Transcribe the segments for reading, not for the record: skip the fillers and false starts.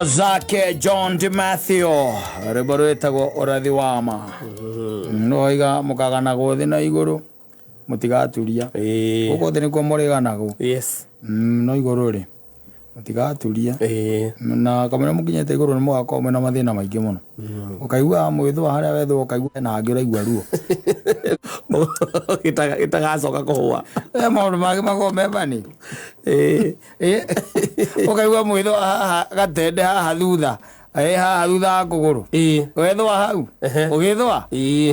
Zake John DiMatteo rwĩmbo rwĩtagwo ũrathi wa ma. No iga mũkaganagwo thĩ na igũrũ mũtigaturia. Gũkũ thĩ nĩkuo mũrĩganagwo. No igũrũ rĩ mũtigaturia. Na kamũira mũkinyĩte igũrũ nĩ mũgakorwo mwĩna mathĩna maingĩ mũno. Ũkaigua mwĩthũa harĩa wethũa, ũkaigua hena hangĩ ũraigua ruo. Gĩtagacoka kũhũa. He maũndũ mangĩ makoragwo me funny. Ũkaigua mwĩthũa haha gatende haha thutha. Haha thutha wa kũgũrũ. Wethũa hau. Ũgĩthũa.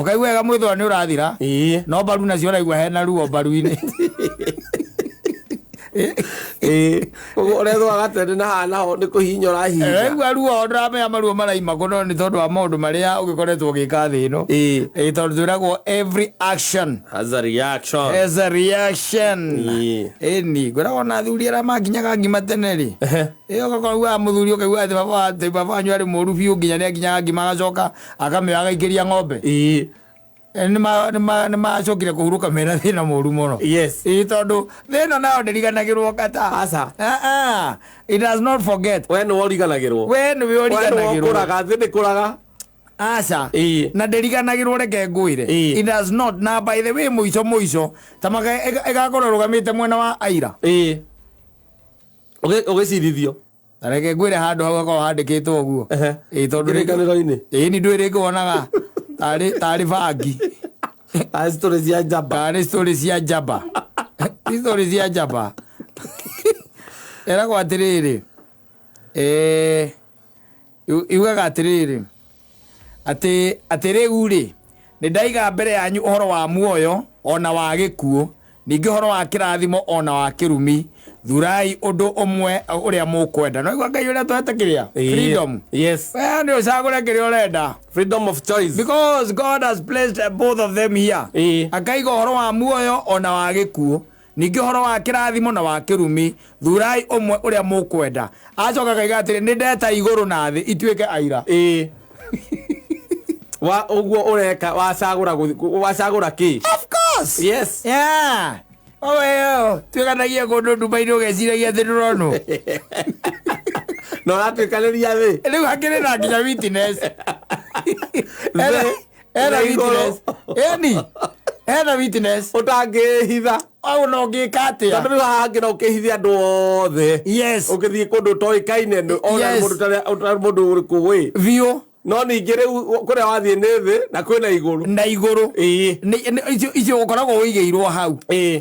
Ũkaigua wega mwĩthũa nĩ ũrathira. No mbaru nacio ũraigua hena ruo mbaru-inĩ. Ũguo ũrethũa gatende na haha naho nĩ kũhihinya ũrahihinya. Ũraigua ruo, ndũramenya maruo maraima kũ, no nĩ tondũ wa maũndũ marĩa ũgĩkoretwo ũgĩka thĩ ĩno. Tondũ twĩragwo every action has a reaction. Has a reaction. Ĩni ngwĩragwo na athuri arĩa makinyaga ngima tene rĩ, ĩyo ũgakorwo mũthuri ũkaigua atĩ baba wanyu arĩ mũru biũ nginya nĩ akinyaga ngima agacoka akamĩoya agaikĩria ng'ombe. Nĩ macokire kũhurũka mena thĩna mũru mũno. Ĩĩ, tondũ thĩ ĩno nayo ndĩriganagĩrwo kata. Aca. Ah, ah. It does not forget. We nĩwe ũriganagĩrwo. We nĩwe We nĩwe ũriganagĩrwo. ũkũraga, thĩ ndĩkũraga. Aca. Na ndĩriganagĩrwo, reke ngwĩre. It does not. Na by the way, mũico mũico ta maka ĩgakorwo ĩrũgamĩte mwena wa aira. Ũgĩcirithio. Na reke ngwĩre handũ hau hakorwo handĩkĩtwo ũguo. Ĩĩ, tondũ Kĩrĩkanĩro-inĩ. Ĩĩ, ni ndũĩ rĩngĩ wonaga tarĩ bangi. Tarĩ story cia njamba. Tarĩ story cia njamba. Ti story cia njamba. Ĩragwo atĩrĩrĩ, yugaga atĩrĩrĩ, atĩ rĩu rĩ, nĩ ndaiga mbere yanyu ũhoro wa muoyo ona wa gĩkuũ, ningĩ ũhoro wa kĩrathimo ona wa kĩrumi, thurai ũndũ ũmwe ũrĩa mũkwenda. No igua Ngai ũrĩa twete kĩrĩa freedom. We nĩ ũcagũre kĩrĩa ũrenda. Freedom of choice. Because God has placed both of them here. Akaiga ũhoro wa muoyo ona wa gĩkuũ, ningĩ ũhoro wa kĩrathimo na wa kĩrumi, thurai ũmwe ũrĩa mũkwenda. Acoka akaiga atĩrĩ, nĩ ndeta igũrũ na thĩ ituĩke aira. Wa ũguo ũreka wacagũra kĩ? Of course. Yeah. Owe tuĩkanagia kũndũ nduma-inĩ ũgeciragia atĩ ndũronwo. Na ũratuĩkanĩria thĩ. Rĩu hakĩrĩ na nginya witness. Ena Thĩ igũrũ. witness. Eni ena witness. Ũtangĩhitha. Au no ũngĩka atĩa? Tondũ rĩu haha hangĩ no ũkĩhithe andũ othe. Ũkĩthiĩ kũndũ ũtoĩkaine ona mũndũ mũndũ ũrĩkũ wĩ. Biũ. No ningĩ rĩu kũrĩa wathiĩ nĩ thĩ na kwĩna igũrũ. Na igũrũ. Icio ũkoragwo ũigĩirwo hau.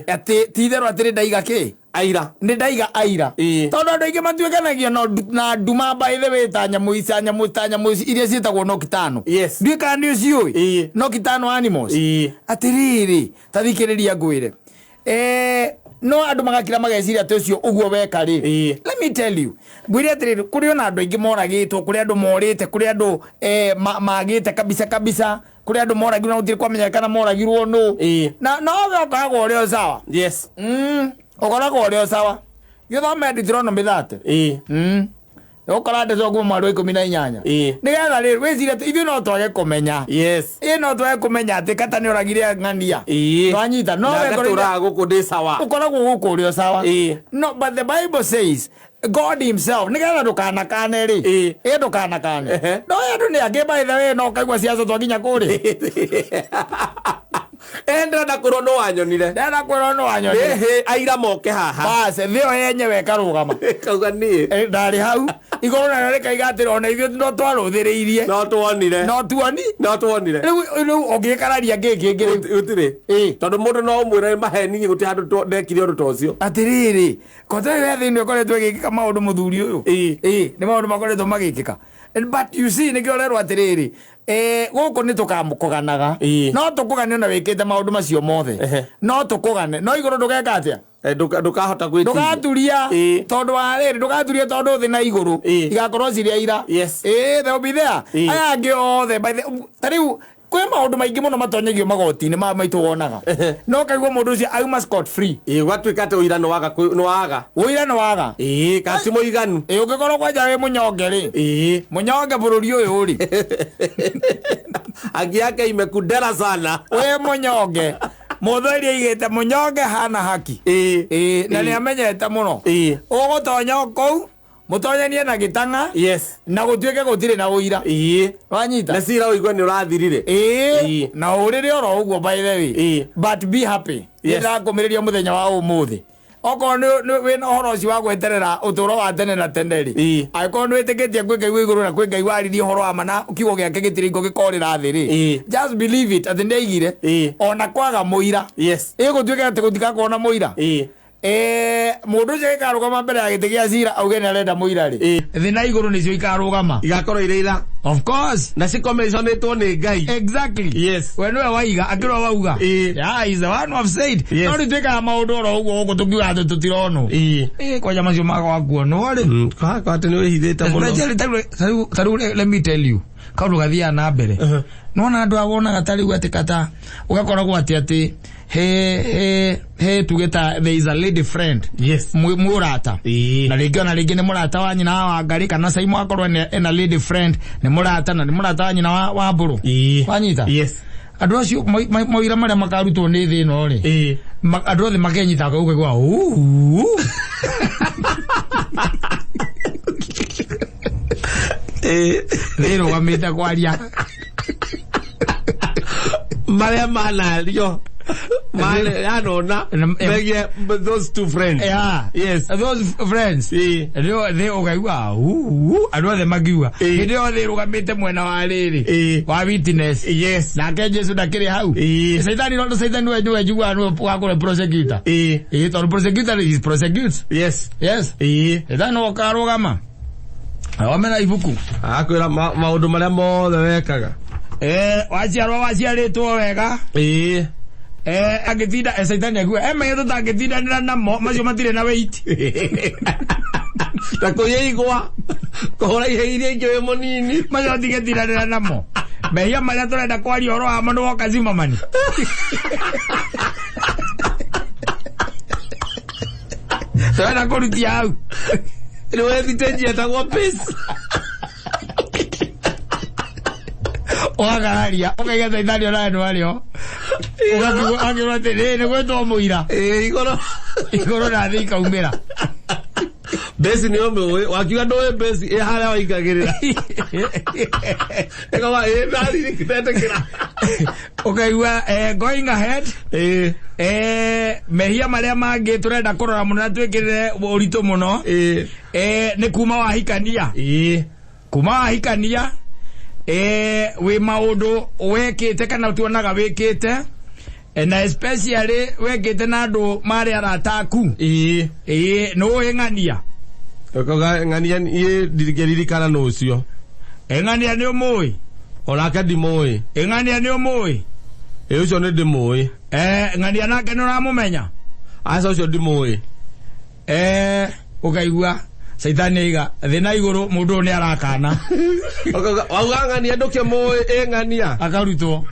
Atĩ ti itherũ atĩ nĩ ndaiga kĩ? Aira. Nĩ ndaiga aira. Tondũ andũ aingĩ matuĩkanagia na nduma by the way, ta nyamũ ici, ta nyamũ iria ciĩtagwo nocturnal. Ndiũĩ kana nĩ ũciũĩ. Nocturnal animals. Atĩrĩrĩ, ta thikĩrĩria ngwĩre. No andũ magakira mageciria atĩ ũcio ũguo weka rĩ. Let me tell you, ngwĩre atĩrĩrĩ, kũrĩ ona andũ aingĩ moragĩtwo, kũrĩ andũ morĩte, kũrĩ andũ magĩte kabisa kabisa, kũrĩ andũ moragirwo na gũtirĩ kwamenyekana moragirwo nũ. Na no we ũkoragwo ũrĩ o sawa. Ũkoragwo ũrĩ o sawa. Gĩthome Deuteronomy 30. Ũkora ndeto kuma mweri wa 18. Nĩgetha rĩrĩ wĩcirie atĩ ithuĩ no twage kũmenya. Ĩ no twage kũmenya atĩ kata nĩ oragire ng'ania. Nwanyita no Na we ngatũraga gũkũ ndĩ sawa. Ũkoragwo gũkũ ũrĩ o sawa. No, but the Bible says God himself, nĩgetha ndũkanakane rĩ. Ĩ ndũkanakane. No andũ nĩ angĩ by the way, no ũkaigua ciaca twakinya kũrĩ. Ndĩrenda kwĩrwo nĩ wanyonire. Ndĩrenda kwĩrwo nĩ wanyonire. Ĩhĩ, aira moke haha. Bas, thĩ ĩyo yenyewe ĩkarũgama. Kauga niĩ. Ndarĩ hau. Igũrũ narĩo rĩkaiga atĩrĩ, ona ithuĩ no twarũthĩrĩirie. No tuonire. No tuoni. No tuonire. Rĩu ũngĩkararia kĩ kĩngĩ rĩu? Gũtirĩ. Tondũ mũndũ no ũmwĩre maheni, gũtirĩ handũ ndekire ũndũ ta ũcio. Atĩrĩrĩ, kote we thĩ ĩno ĩkoretwo ĩgĩkĩka maũndũ mũthuri ũyũ. Ĩĩ, nĩ maũndũ makoretwo magĩkĩka. But you see, nĩkĩo ũrerwo atĩrĩrĩ, gũkũ nĩ tũkamũkũganaga. No tũkũgane ona wĩkĩte maũndũ macio mothe. No tũkũgane. No igũrũ ndũgeka atĩa? Ndũkahota gwĩtiria. Ndũgaturia. Tondũ wa rĩrĩ, ndũgaturia tondũ thĩ na igũrũ igakorwo cirĩ aira. Ĩĩ, they will be there. Aya angĩ othe, by the, ta rĩu kwĩ maũndũ maingĩ mũno matonyagio magoti-inĩ ma maitũ wonaga. No kaigua mũndũ ũcio auma scot free. Ũgatuĩka atĩ ũira nĩ waga nĩ waga. Ũira nĩ waga. Kana ti mũiganu. Ũngĩkorwo kwanja wĩ mũnyonge rĩ. Mũnyonge bũrũri ũyũ rĩ. Haki yake imekudera sana. Wĩ mũnyonge. Mũthuri aigĩte mũnyonge hana haki. Na nĩ amenyete mũno. Ũgũtonya kũu. Mũtonyanie na gĩtang'a. Yes. Na gũtuĩke gũtirĩ na ũira. Ĩĩ. Wanyita? Na cira ũigue nĩ ũrathirire. Ĩĩ. Ĩĩ. Na ũrĩre oro ũguo, by the way. Ĩĩ. But be happy. Yes. Nĩndakũmĩrĩria mũthenya wa ũmũthĩ. Okorwo wĩna ũhoro ũcio wa gweterera ũtũũro wa tene na tene rĩ, Ĩĩ. angĩkorwo nĩ wĩtĩkĩtie kwĩ Ngai wĩ igũrũ na kwĩ Ngai waririe ũhoro wa ma na kiugo gĩake gĩtirĩ hingo gĩkorĩra thĩ rĩ, Ĩĩ. just believe it atĩ nĩaigire Ĩĩ. ona kwaga mũira. Yes. Ĩgũtuĩka atĩ gũtigakorwo na mũira. Ĩĩ. Mũndũ ũcio gĩkarũgama mbere ya gĩtĩ gĩa cira auge nĩ arenda mũira rĩ, Ĩĩ. thĩ na igũrũ nĩcio ikarũgama. Igakorwo irĩ ira. Of course. Na cikomĩconĩtwo nĩ Ngai. Exactly. Yes. We nĩwe waiga akĩrwo wauga. Ĩĩ. Yeah, is the one who have said. Yes. No rĩu twĩkaga maũndũ oro ũguo gũkũ tũkiuga atĩ tũtironwo. Ĩĩ. Kwanja macio maga kuonwo rĩ. Kwa atĩ nĩ wĩhithĩte mũno. Especially tarĩu let me tell you, kaũndũ gathiaga na mbere. Nona andũ awonaga tarĩu atĩ kata ũgakoragwo atĩ he tuge ta there is a lady friend. Yes. Mũrata. Ĩĩ. Na rĩngĩ ona rĩngĩ nĩ mũrata wa nyina wa Wangari kana Saimo akorwo ena lady friend nĩ mũrata na nĩ mũrata wa nyina wa Mbũrũ. Ĩĩ. Wanyita? Yes. Andũ acio maũira marĩa makarutwo nĩ thĩ ĩno rĩ, Ĩĩ. Andũ othe makenyita ũkaigua "Uu." Ĩĩ. Thĩ ĩrũgamĩte kwaria. Marĩa manario yanona megie those two friends. Yeah. Yes. Those friends. Ĩĩ. Rĩo thĩ ũkaigua "Uu", andũ othe makiuga. Ĩĩ. Hĩndĩ ĩyo thĩ ĩrũgamĩte mwena wa rĩrĩ. Ĩĩ. Wa witness. Yes. Nake Jesu ndakĩrĩ hau. Ĩĩ. Saitani no Saitani nĩwe nĩwe njiguaga nĩwe ũgakorwo prosecutor. Ĩĩ. Ĩĩ, tondũ prosecutor is prosecute. Yes. Yes. Ĩĩ. Saitani nĩwe ũkarũgama. Arũgame na ibuku. Akwĩra maũndũ marĩa mothe wekaga. Waciarwo waciarĩtwo wega. Ĩĩ. Angĩtinda Saitani akiuga maya tũtangĩtindanĩra namo macio matirĩ na weight. Ta kũrĩa igwa kũhũra ihe iria ingĩ wĩ mũnini. Macio matingĩtindanĩra namo. Mehia marĩa tũrenda kwaria ũhoro wamo nĩ woka Zimmerman. Tũrenda kũrutia hau. Nĩ wethite njia etagwo peace. Ũgakararia ũkaiga Saitani onawe nĩ warĩo. Ũgakiuga atĩ nĩ gwĩtwo mũira. Ĩĩ, igũrũ. Igũrũ na thĩ ikaumĩra. Besi nĩ ũmĩũĩ wakiuga ndũĩ besi ĩ harĩa waingagĩrĩra. Ĩkauga ĩ ndaririkĩtetĩkĩra. Ũkaigua going ahead. Ĩĩ. Mehia marĩa mangĩ tũrenda kũrora mũno na twĩkĩrĩre ũritũ mũno. Ĩĩ. Nĩ kuma wahikania. Ĩĩ. Kuma wahikania wĩ maũndũ wekĩte kana tuonaga wĩkĩte, na especially wekĩte na andũ marĩ arata aku. Ĩĩ. Ĩĩ, nĩ ũĩ ng'ania. Ũkauga ng'ania niĩ ndingĩririkana nũ ũcio. Ng'ania nĩ ũmũĩ? Onake ndimũĩ. Ng'ania nĩ ũmũĩ? Ĩĩ, ũcio nĩ ndĩmũĩ. Ng'ania nake nĩ ũramũmenya? Aca, ũcio ndimũĩ. Ũkaigua Saitani aiga thĩ na igũrũ mũndũ ũyũ nĩ arakana. Ũkauga wauga ng'ania ndũkĩmũĩ, ĩ ng'ania. Akarutwo.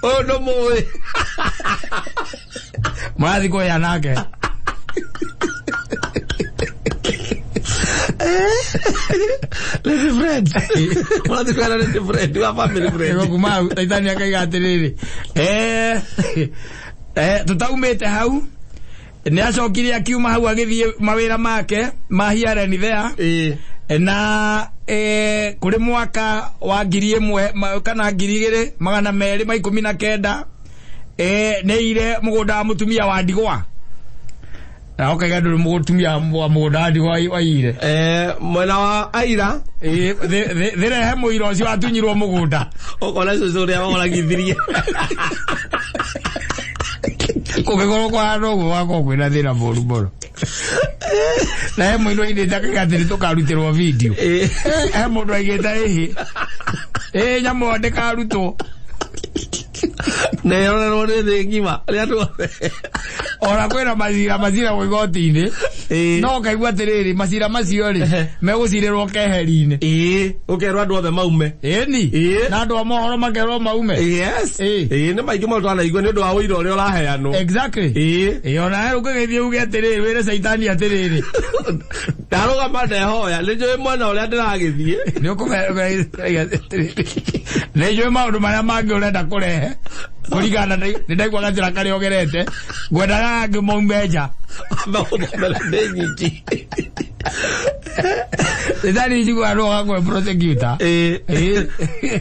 Ũyũ ndũmũĩ. Mũrathiĩ kũrĩa nake. Lady friend. Mũrathiĩ kũrĩa na lady friend, wa family friend. Nĩguo kuma hau Saitani akaiga atĩrĩrĩ, tũtaumĩte hau nĩ acokire akiuma hau agĩthiĩ mawĩra make ma here and there. Ĩĩ. Na kũrĩ mwaka wa ngiri ĩmwe kana ngiri igĩrĩ magana merĩ ma ikũmi na kenda, nĩ aiyire mũgũnda wa mũtumia wa ndigwa. Na ũkaiga ndũrĩ mũtumia wa mũgũnda wa ndigwa waiyire. Mwena wa Aira. Thĩrehe mũira ũcio watunyirwo mũgũnda. Ũkona cũcũ ũrĩa woragithirie. Kũngĩkorwo kũhana ũguo gwakorwo kwĩna thĩna mũru mũno. Na he mũndũ aigĩte akauga atĩ nĩtũkarutĩrwo video. He mũndũ aigĩte ĩhĩ. Ĩĩ, nyamũ ĩyo ndĩkarutwo. Na ĩrorerwo nĩ thĩ ng'ima, nĩ andũ othe. Ona kwĩna macira gwĩ igoti-inĩ. No ũkaigua atĩrĩrĩ, macira macio rĩ, megũcirĩrwo keheri-inĩ. Ĩĩ, ũkerwo andũ othe maume. Ĩni. Na andũ a mohoro makerwo maume. Yes. Ĩĩ. Ĩĩ, nĩ maingĩ mũno twanaigua nĩ ũndũ wa ũira ũrĩa ũraheanwo. Exactly. Ĩĩ. Ĩĩ, ona we ũngĩgĩthiĩ uge atĩrĩrĩ, wĩre Caitani atĩrĩrĩ. Ndarũgama ndehoya, nĩ njũĩ mwena ũrĩa ndĩragĩthiĩ. Nĩ ũkũmera atĩrĩrĩ. Nĩ njũĩ maũndũ marĩa mangĩ ũrenda kũrehe. Kũringana na nĩ ndaigua gacĩra karĩa ũgerete, ngwendaga angĩ maume nja. Maũthomera nĩ nyingĩ. Thani njiguaga nũ ũgakorwo prosecutor.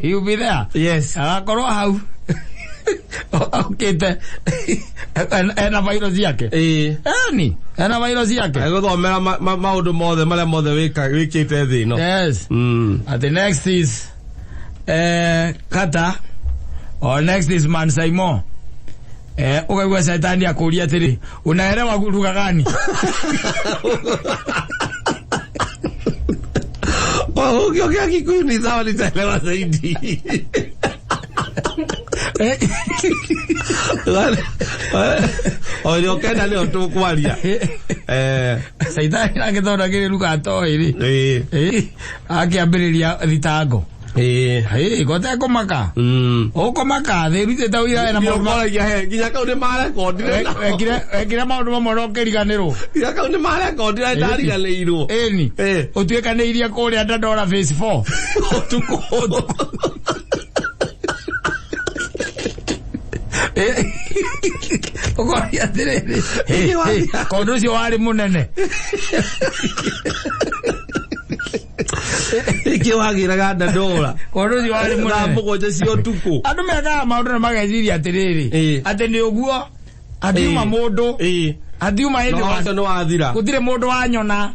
You be there. Yes. Agakorwo hau. Okĩte ena bairo ciake. Eni, ena bairo ciake. Agũthomera maũndũ mothe marĩa mothe wĩkĩte thĩ ĩno. Yes. The next is Kata or next is Man Simon. Ukaigua Shaitani akũria atĩrĩ, unaelewa lugha gani? Ukiongea Kikuyu ni sawa, nitaelewa zaidi. O ĩrĩa ũkenda nĩyo tũkwaria. Shaitani nake tondũ akĩrĩ lugha atoĩ rĩ, akĩambĩrĩria thitango. Gote kũmaka. Ũkũmaka thĩ rutĩte ũira wena maũndũ Ũkoragia he nginya kau nĩ marekondire. Wekire maũndũ mamwe na ũkĩriganĩrwo. Nginya kau nĩ marekondire ndariganĩirwo. Ĩni. Ũtuĩkanĩirie kũrĩa Dandora phase 4. Ũtukũ. Ũkoria atĩrĩrĩ, kondũ ũcio warĩ mũnene. Ĩkĩ wagĩraga Dandora. Kondũ ũcio warĩ mũnene. Thaa mũgwanja cia ũtukũ. Andũ mekaga maũndũ na mageciria atĩrĩrĩ, atĩ nĩ ũguo, hatiuma mũndũ, hatiuma hĩndĩ No ũcio nĩ wathira. Gũtirĩ mũndũ wanyona.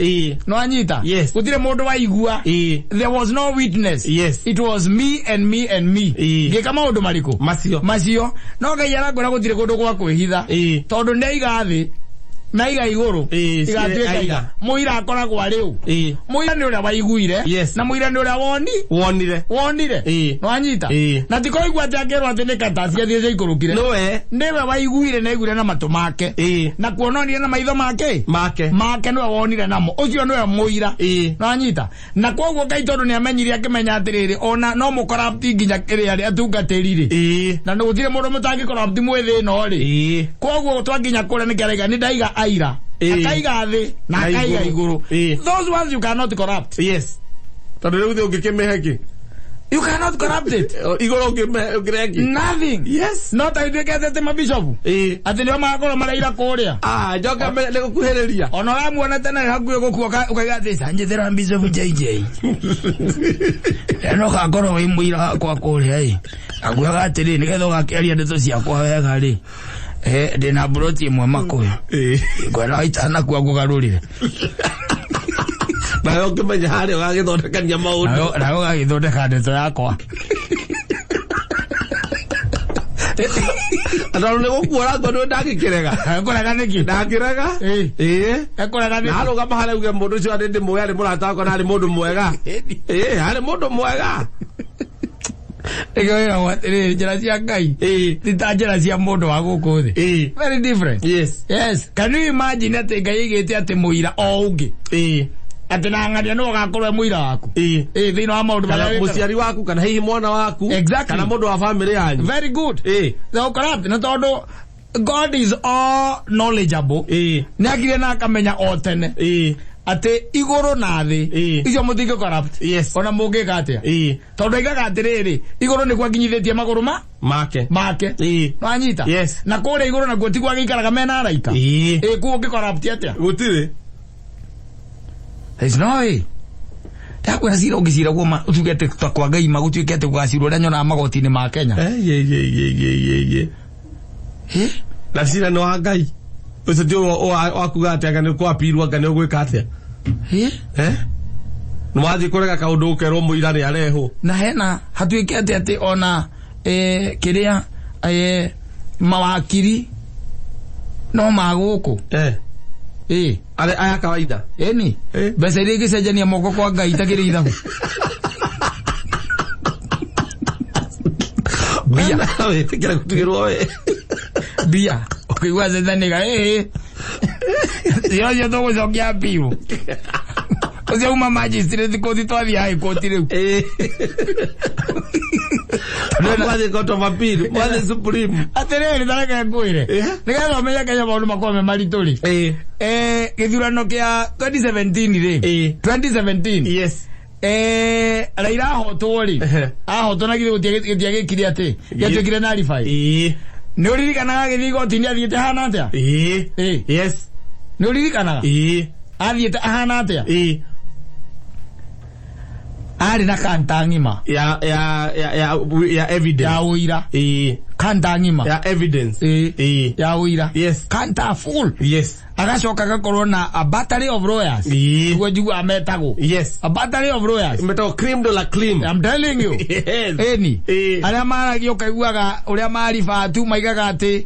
No anyita? Yes. Gũtirĩ mũndũ waigua. There was no witness. Yes. It was me and me and me. Ngĩka maũndũ marĩkũ? Macio. Macio. No Ngai arakwĩra gũtirĩ kũndũ gwa kwĩhitha. Tondũ nĩ aiga thĩ na aiga igũrũ. Igatuĩka Aiga. iga. Mũira akoragwo arĩ ũ? Mũira nĩ ũrĩa waiguire. Yes. Na mũira nĩ ũrĩa woni. Wonire. Wonire. Nwanyita? Na ti kũigua atĩ akĩrwo atĩ nĩ kata ciathiĩ ciaikũrũkire. Nĩwe. Nĩwe waiguire na aiguire na matũ make. Na kuona onire na maitho make. Make. Make nĩwe wonire namo. Ũcio nĩwe mũira. Nwanyita? Na koguo Ngai tondũ nĩ amenyire akĩmenya atĩrĩrĩ, ona no mũkorapti nginya kĩrĩa arĩa atungatĩri rĩ. Na gũtirĩ mũndũ mũtangĩkorapti mwĩ thĩ ĩno rĩ. Koguo twakinya kũrĩa nĩkĩo araiga, nĩ ndaiga aira. Akaiga thĩ na Na akaiga igũrũ. igũrũ. Those ones you cannot corrupt. Yes. Tondũ rĩu thĩ ũngĩkĩmĩhe kĩ? You cannot corrupt it. Igũrũ ũngĩrĩa kĩ? Nothing. Yes. No ta ituĩke atĩ mabishopu. Atĩ nĩo magakorwo maraira kũrĩa. Njoke nĩ gũkuhĩrĩria. Ona ũramuona tene hakuhĩ gũkua ũkaiga atĩ canjĩtĩra Bishop JJ. No ũgakorwo wĩ mũira wakwa kũrĩa ĩ. Akuaga atĩrĩ, nĩgetha ũgakĩaria ndeto ciakwa wega rĩ. Ndĩna mburoti ĩmwe Makũyũ. Ngwenda itanakua ngũgarũrĩre. Nawe ũkĩmenya harĩa ũgagĩthondekania maũndũ. Nawe ũgagĩthondeka ndeto yakwa. Tondũ nĩ gũkua ũrakua nĩ ndangĩkĩrega. Ekũrega nĩkĩ? Ndangĩrega. Ekũrega nĩkĩ? Na arũgama harĩa auge mũndũ ũcio arĩ ndĩmũĩ arĩ mũrata wakwa na arĩ mũndũ mwega. Arĩ mũndũ mwega. Nĩkĩo wĩragwo atĩrĩrĩ, njĩra cia Ngai ti ta njĩra cia mũndũ wa gũkũ thĩ. Very different. Yes. Yes. Can you imagine atĩ Ngai aigĩte atĩ mũira o ũngĩ? Atĩ na ng'ania nĩwe ũgakorwo e mũira waku. Thĩinĩ wa maũndũ Kana marĩa wĩkaga. mũciari waku kana hihi mwana waku. Exactly. Kana mũndũ wa family yanyu. Very good. They corrupt. Na tondũ God is all knowledgeable. Nĩ akire na akamenya o tene. Atĩ igũrũ na thĩ. Icio mũtingĩ corrupt. Yes. Ona mũngĩka atĩa. Tondũ aigaga atĩrĩrĩ, igũrũ nĩkuo akinyithĩtie magũrũ ma? Make. Make. Nwanyita? Yes. Na kũrĩa igũrũ nakuo tiguo agĩikaraga mena araika. Kuo ũngĩ corrupt atĩa? Gũtirĩ. There is no way. Ndakwĩra cira ũngĩcira guo ũtuĩke atĩ ta kwa Ngai ma gũtuĩke atĩ gũgacirwo ũrĩa nyonaga magoti-inĩ ma Kenya. Ye. Na cira nĩ wa Ngai. Ũcio ti wa kuga atĩ anga nĩ kwapirwo anga nĩ ũgwĩka atĩa. Nĩ wathiĩ kũrega kaũndũ ũkerwo mũira nĩ arehwo. Na hena hatuĩke atĩ atĩ ona kĩrĩa mawakiri no ma gũkũ. Are aya kawaida. Ĩni. Mbeca iria ingĩcenjania moko kwa Ngai itakĩrĩ ithabu. Mbia. Wĩtĩkĩre gũtigĩrwo we. Mbia. Ũkĩigua cenjania, Cio cio tũgũcokia appeal. Ũcio uma magistrate court twathiĩ high court rĩu. Mwathiĩ court of appeal, mwathiĩ supreme. Atĩrĩrĩ, ta reke ngwĩre. Nĩgetha ũmenye Kenya maũndũ makorwo me maritũ rĩ. Gĩthurano kĩa 2017 rĩ. 2017. Yes. Raila ahotwo rĩ, ahotwo na githĩ gĩtiagĩkire atĩ gĩatuĩkire nullified. Nĩ ũririkanaga agĩthiĩ igoti-inĩ athiĩte ahana atĩa? Yes. Nĩ ũririkanaga athiĩte ahana atĩa? Arĩ na kanta ng'ima Ya ya ya ya ya evidence. Ya ũira. Kanta ng'ima Ya evidence. Ya ũira. Kanta full. Agacoka agakorwo na a battery of lawyers. Nĩguo njiguaga metagwo. A battery of lawyers. Metagwo cream de la cream. I'm telling you. Ĩni. Arĩa maragia ũkaiguaga ũrĩa mariba tu maigaga atĩ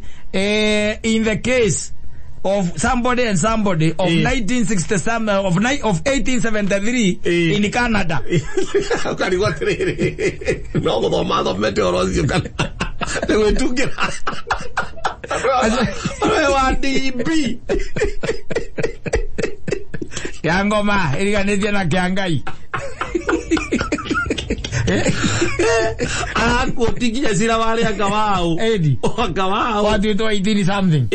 in the case of somebody and somebody of 1967 of 1873 in Canada. Ũkarigwo atĩrĩrĩ, no gũthoma thomete ũhoro ũcio kana nĩ gwĩtungĩra we wa DB. Ya ngoma ĩriganĩtie na kĩa Ngai. Arakuoti nginya cira warĩ anga waũ. Ĩni. Anga waũ. Watuĩtwo 18 something.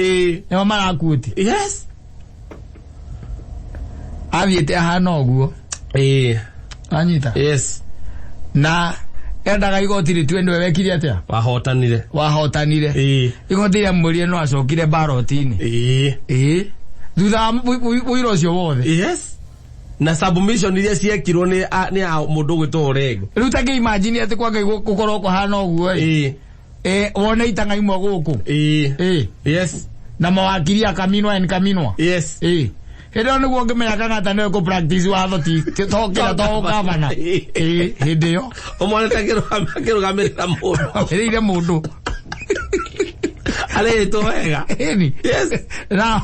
Nĩo marakuoti. Athiĩte ahana ũguo. Anyita. Na endaga igoti rĩtue nĩwe wekire atĩa? Wahotanire. Wahotanire. Igoti rĩamwĩrire no acokire baroti-inĩ. Thutha wa ũira ũcio wothe. Na submission iria ciekirwo nĩ mũndũ ũgwĩtwo Orengo. Rĩu ta kĩ imagine atĩ kwa Ngai gũkorwo kũhana ũguo ĩ. Wone itang'a imwe gũkũ. Na mawakiri akaminwa and kaminwa. Hĩndĩ ĩyo nĩguo ũngĩmenya Kang'ata nĩwe kũ practice watho ti to kĩrĩa to gavana. Hĩndĩ ĩyo. Ũmonete akĩrũgamĩrĩra mũndũ. Arũgamĩrĩire mũndũ. Arĩtwo wega. Ĩni. Na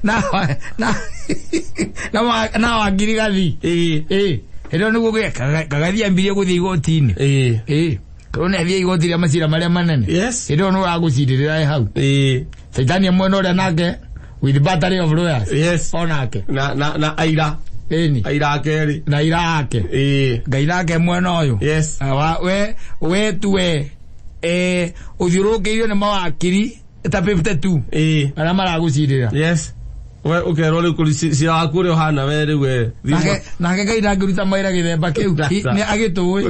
na na na na wakiri Gathi. Hĩndĩ ĩyo nĩguo Kagathi ambirie gũthiĩ igoti-inĩ. Korwo nĩ athiĩ igoti rĩa macira marĩa manene. Hĩndĩ ĩyo nĩ ũragũcirĩrĩra hau. Caitani mwena ũrĩa nake with battery of lawyers. Onake. Na na na aira. Ĩni. Aira ake rĩ. Na aira ake. Ngai nake mwena ũyũ. We tuwe ũthiũrũrũkĩirio nĩ mawakiri ta 52. Arĩa maragũcirĩra. We ũkerwo rĩu kũri cira waku ũrĩa ũhana we rĩu we. Nake Ngai ndangĩruta mawĩra gĩthemba kĩu. Nĩ agĩtũĩ.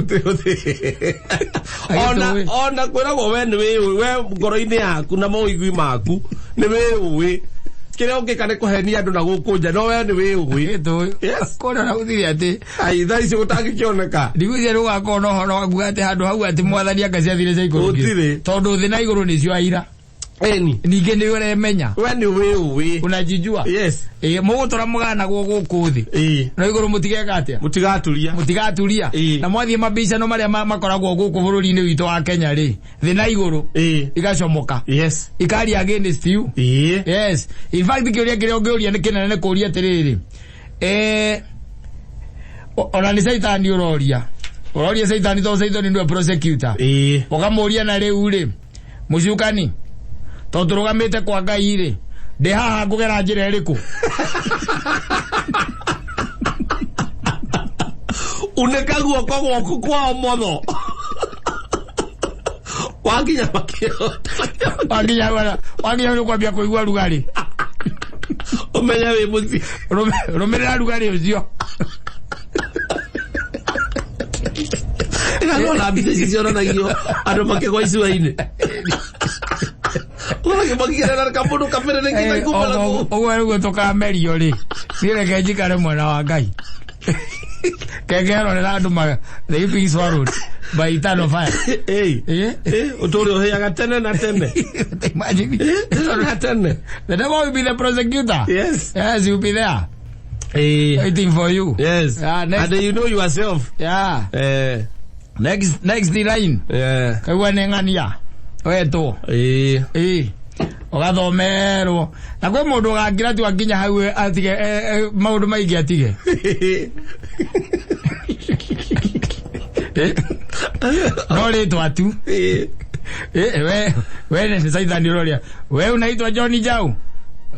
Ona kwĩragwo we nĩ wĩũĩ, we ngoro-inĩ yaku na maũigui maku nĩ wĩũĩ. Kĩrĩa ũngĩka nĩ kũhenia andũ na gũkũ nja, no we nĩ wĩũĩ. Agĩtũĩ. Kũrĩa ona gũtirĩ atĩ. Ai, thaa ici gũtangĩkĩoneka. Ndigwĩciria nĩ gũgakorwo na ũhoro wa kuga atĩ handũ hau atĩ mwathani anga ciathire cia ikũrũkio. Gũtirĩ. Tondũ thĩ na igũrũ nĩcio aira. Ĩni. Ningĩ nĩ ũremenya. We nĩ wĩũĩ. Unajijua. Mũgũtũra mũganagwo gũkũ thĩ. No igũrũ mũtigeka atĩa? Mũtigaturia. Mũtigaturia. Na mwathiĩ mabicano marĩa makoragwo gũkũ bũrũri-inĩ witũ wa Kenya rĩ, thĩ na igũrũ igacomoka. Ikaria against you. Yes. In fact kĩũria kĩrĩa ũngĩũria nĩ kĩnene nĩ kũũria atĩrĩrĩ. Ona nĩ Caitani ũroria. Ũroria Caitani tondũ Caitani nĩwe prosecutor. Ũkamũria na rĩu rĩ, mũcukani, tondũ tũrũgamĩte kwa Ngai rĩ, ndĩ haha ngũgera njĩra ĩrĩkũ? Unĩka guoko gwaku kwa ũmotho. Wakinya makĩhota. Wakinya nĩ kwambia kũigua rugarĩ. Ũmenye wĩ mũciĩ. Rũmĩrĩra rugarĩ ũcio. Ĩga mbica ici cionanagio andũ makĩgwa icua-inĩ. Ũgakĩmakĩrera kamũndũ kamererekete kuma na kũu. Ũguo nĩguo tũkamerio rĩ. Niĩ reke njikare mwena wa Ngai. Kengerorera andũ they being swallowed by eternal fire. Ũtũũre ũhĩaga tene na tene. Imagine. Tene na tene. The devil will be the prosecutor. Yes. Yes, he will be there. Waiting for you. Yes. Next. And you know yourself. Yeah. Next line. Kaigua nĩ ng'ania. Wetwo. Ũgathomerwo. Na kwĩ mũndũ ũgakira tu akinya hau atige maũndũ maingĩ atige. No rĩtwa tu. We nĩ Caitani ũroria. We unaitwa John Jau.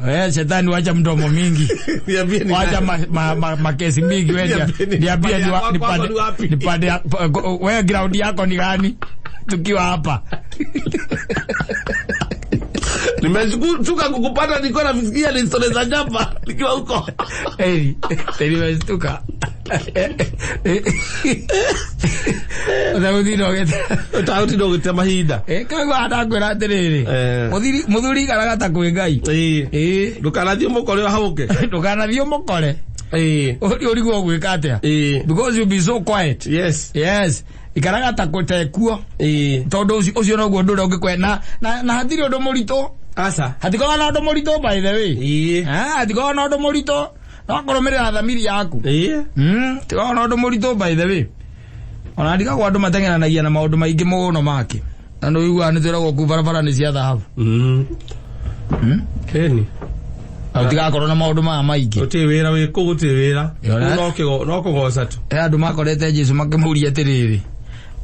We shetani wacha mdomo mingi. Wacha makesi mingi we niambie nipande we ground yako ni gani tukiwa hapa. Nimeshtuka kukupata nilikuwa nafikiria ni story za japa nikiwa huko. Nimeshtuka. Ũtegũtinda ũgĩte. Ũtagũtinda ũgĩte mahinda. Kaigua ndakwĩra atĩrĩrĩ. Mũthuri ikaraga ta kwĩ Ngai. Ĩĩ. Ndũkanathiĩ mũkore ũhagũke. Ndũkanathiĩ ũmũkore. Ũrigwo ũgwĩka atĩa? Because you be so quiet. Yes. Yes. Ikaraga ta tekuo. Tondũ ũcio noguo ũndũ ũrĩa ũngĩkwe na hatirĩ ũndũ mũritũ. Aca. Hatikoragwo na ũndũ mũritũ by the way. Hatikoragwo na ũndũ mũritũ. No kũrũmĩrĩra thamiri yaku. Tikoragwo na ũndũ mũritũ by the way. Ona ndigagwo andũ mateng'eranagia na maũndũ maingĩ mũno make. Na nĩ ũiguaga nĩ twĩragwo kuu barabara nĩ cia thahabu. Ĩni. Na ũtigakorwo na maũndũ maya maingĩ. Gũtirĩ wĩra wĩ kũu, gũtirĩ wĩra. Kũu no kũgoca tu. He andũ makorete Jesu makĩmũria atĩrĩrĩ,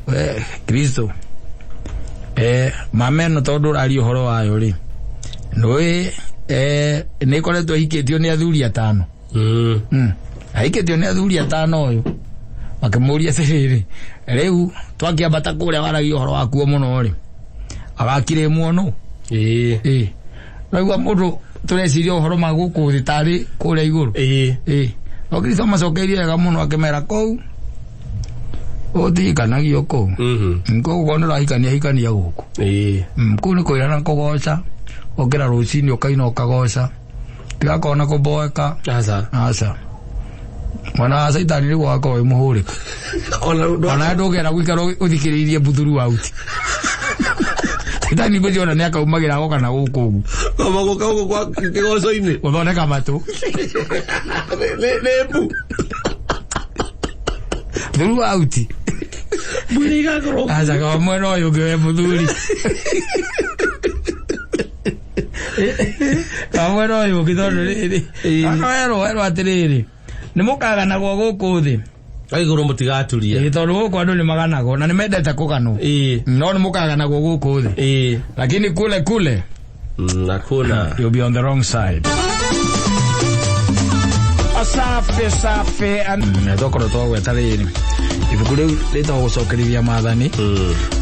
we Kristo, mama ĩno tondũ ũraria ũhoro wayo rĩ, nĩũĩ nĩ ĩkoretwo ĩhikĩtio nĩ athuri atano. Ahikĩtio nĩ athuri atano ũyũ. Makĩmũria atĩrĩrĩ, rĩu twakĩambata kũrĩa waragia ũhoro wakuo mũno rĩ, agakire ĩmwe nũ? Ĩĩ. Ũraigua mũndũ tũreciria ũhoro ma gũkũ thĩ tarĩ kũrĩa igũrũ. Ĩĩ. No Kristo amacokeirie wega mũno akĩmera kũu ũtihikanagio kũu. Kũu korwo nĩ ũrahikania hikania gũkũ. Kũu nĩ kwĩra na kũgoca, ũkĩra rũcinĩ ũkaina ũkagoca. Tigakorwo na kũboeka. Aca. Aca. Mwana wa Caitani nĩguo wakorwo wĩ mũhũrĩku. Ona ndũngĩenda gũikara ũthikĩrĩirie mbuthuru out. Caitani ngũciona nĩ akaumagĩra agoka na gũkũ ũguo. Koma gũka gũkũ kwa kĩgoco-inĩ. Gũthondeka matũ. Nĩ mbu. Thuru out. Mbũri igakorwo. Aca kawa mwena ũyũ ũngĩ we mũthuri. Kawa mwena ũyũ ũngĩ tondũ rĩrĩ. Aka werwo atĩrĩrĩ. Nĩ mũkaganagwo gũkũ thĩ. Igũrũ mũtigaturia. Tondũ gũkũ andũ nĩ maganagwo na nĩ mendete kũganwo. No nĩ mũkaganagwo gũkũ thĩ. Lakini kule kule. Hakuna. You'll be on the wrong side. Safi safi. Tokorwo twagweta rĩrĩ. Ibuku rĩu rĩtagwo gũcokerithia maathani.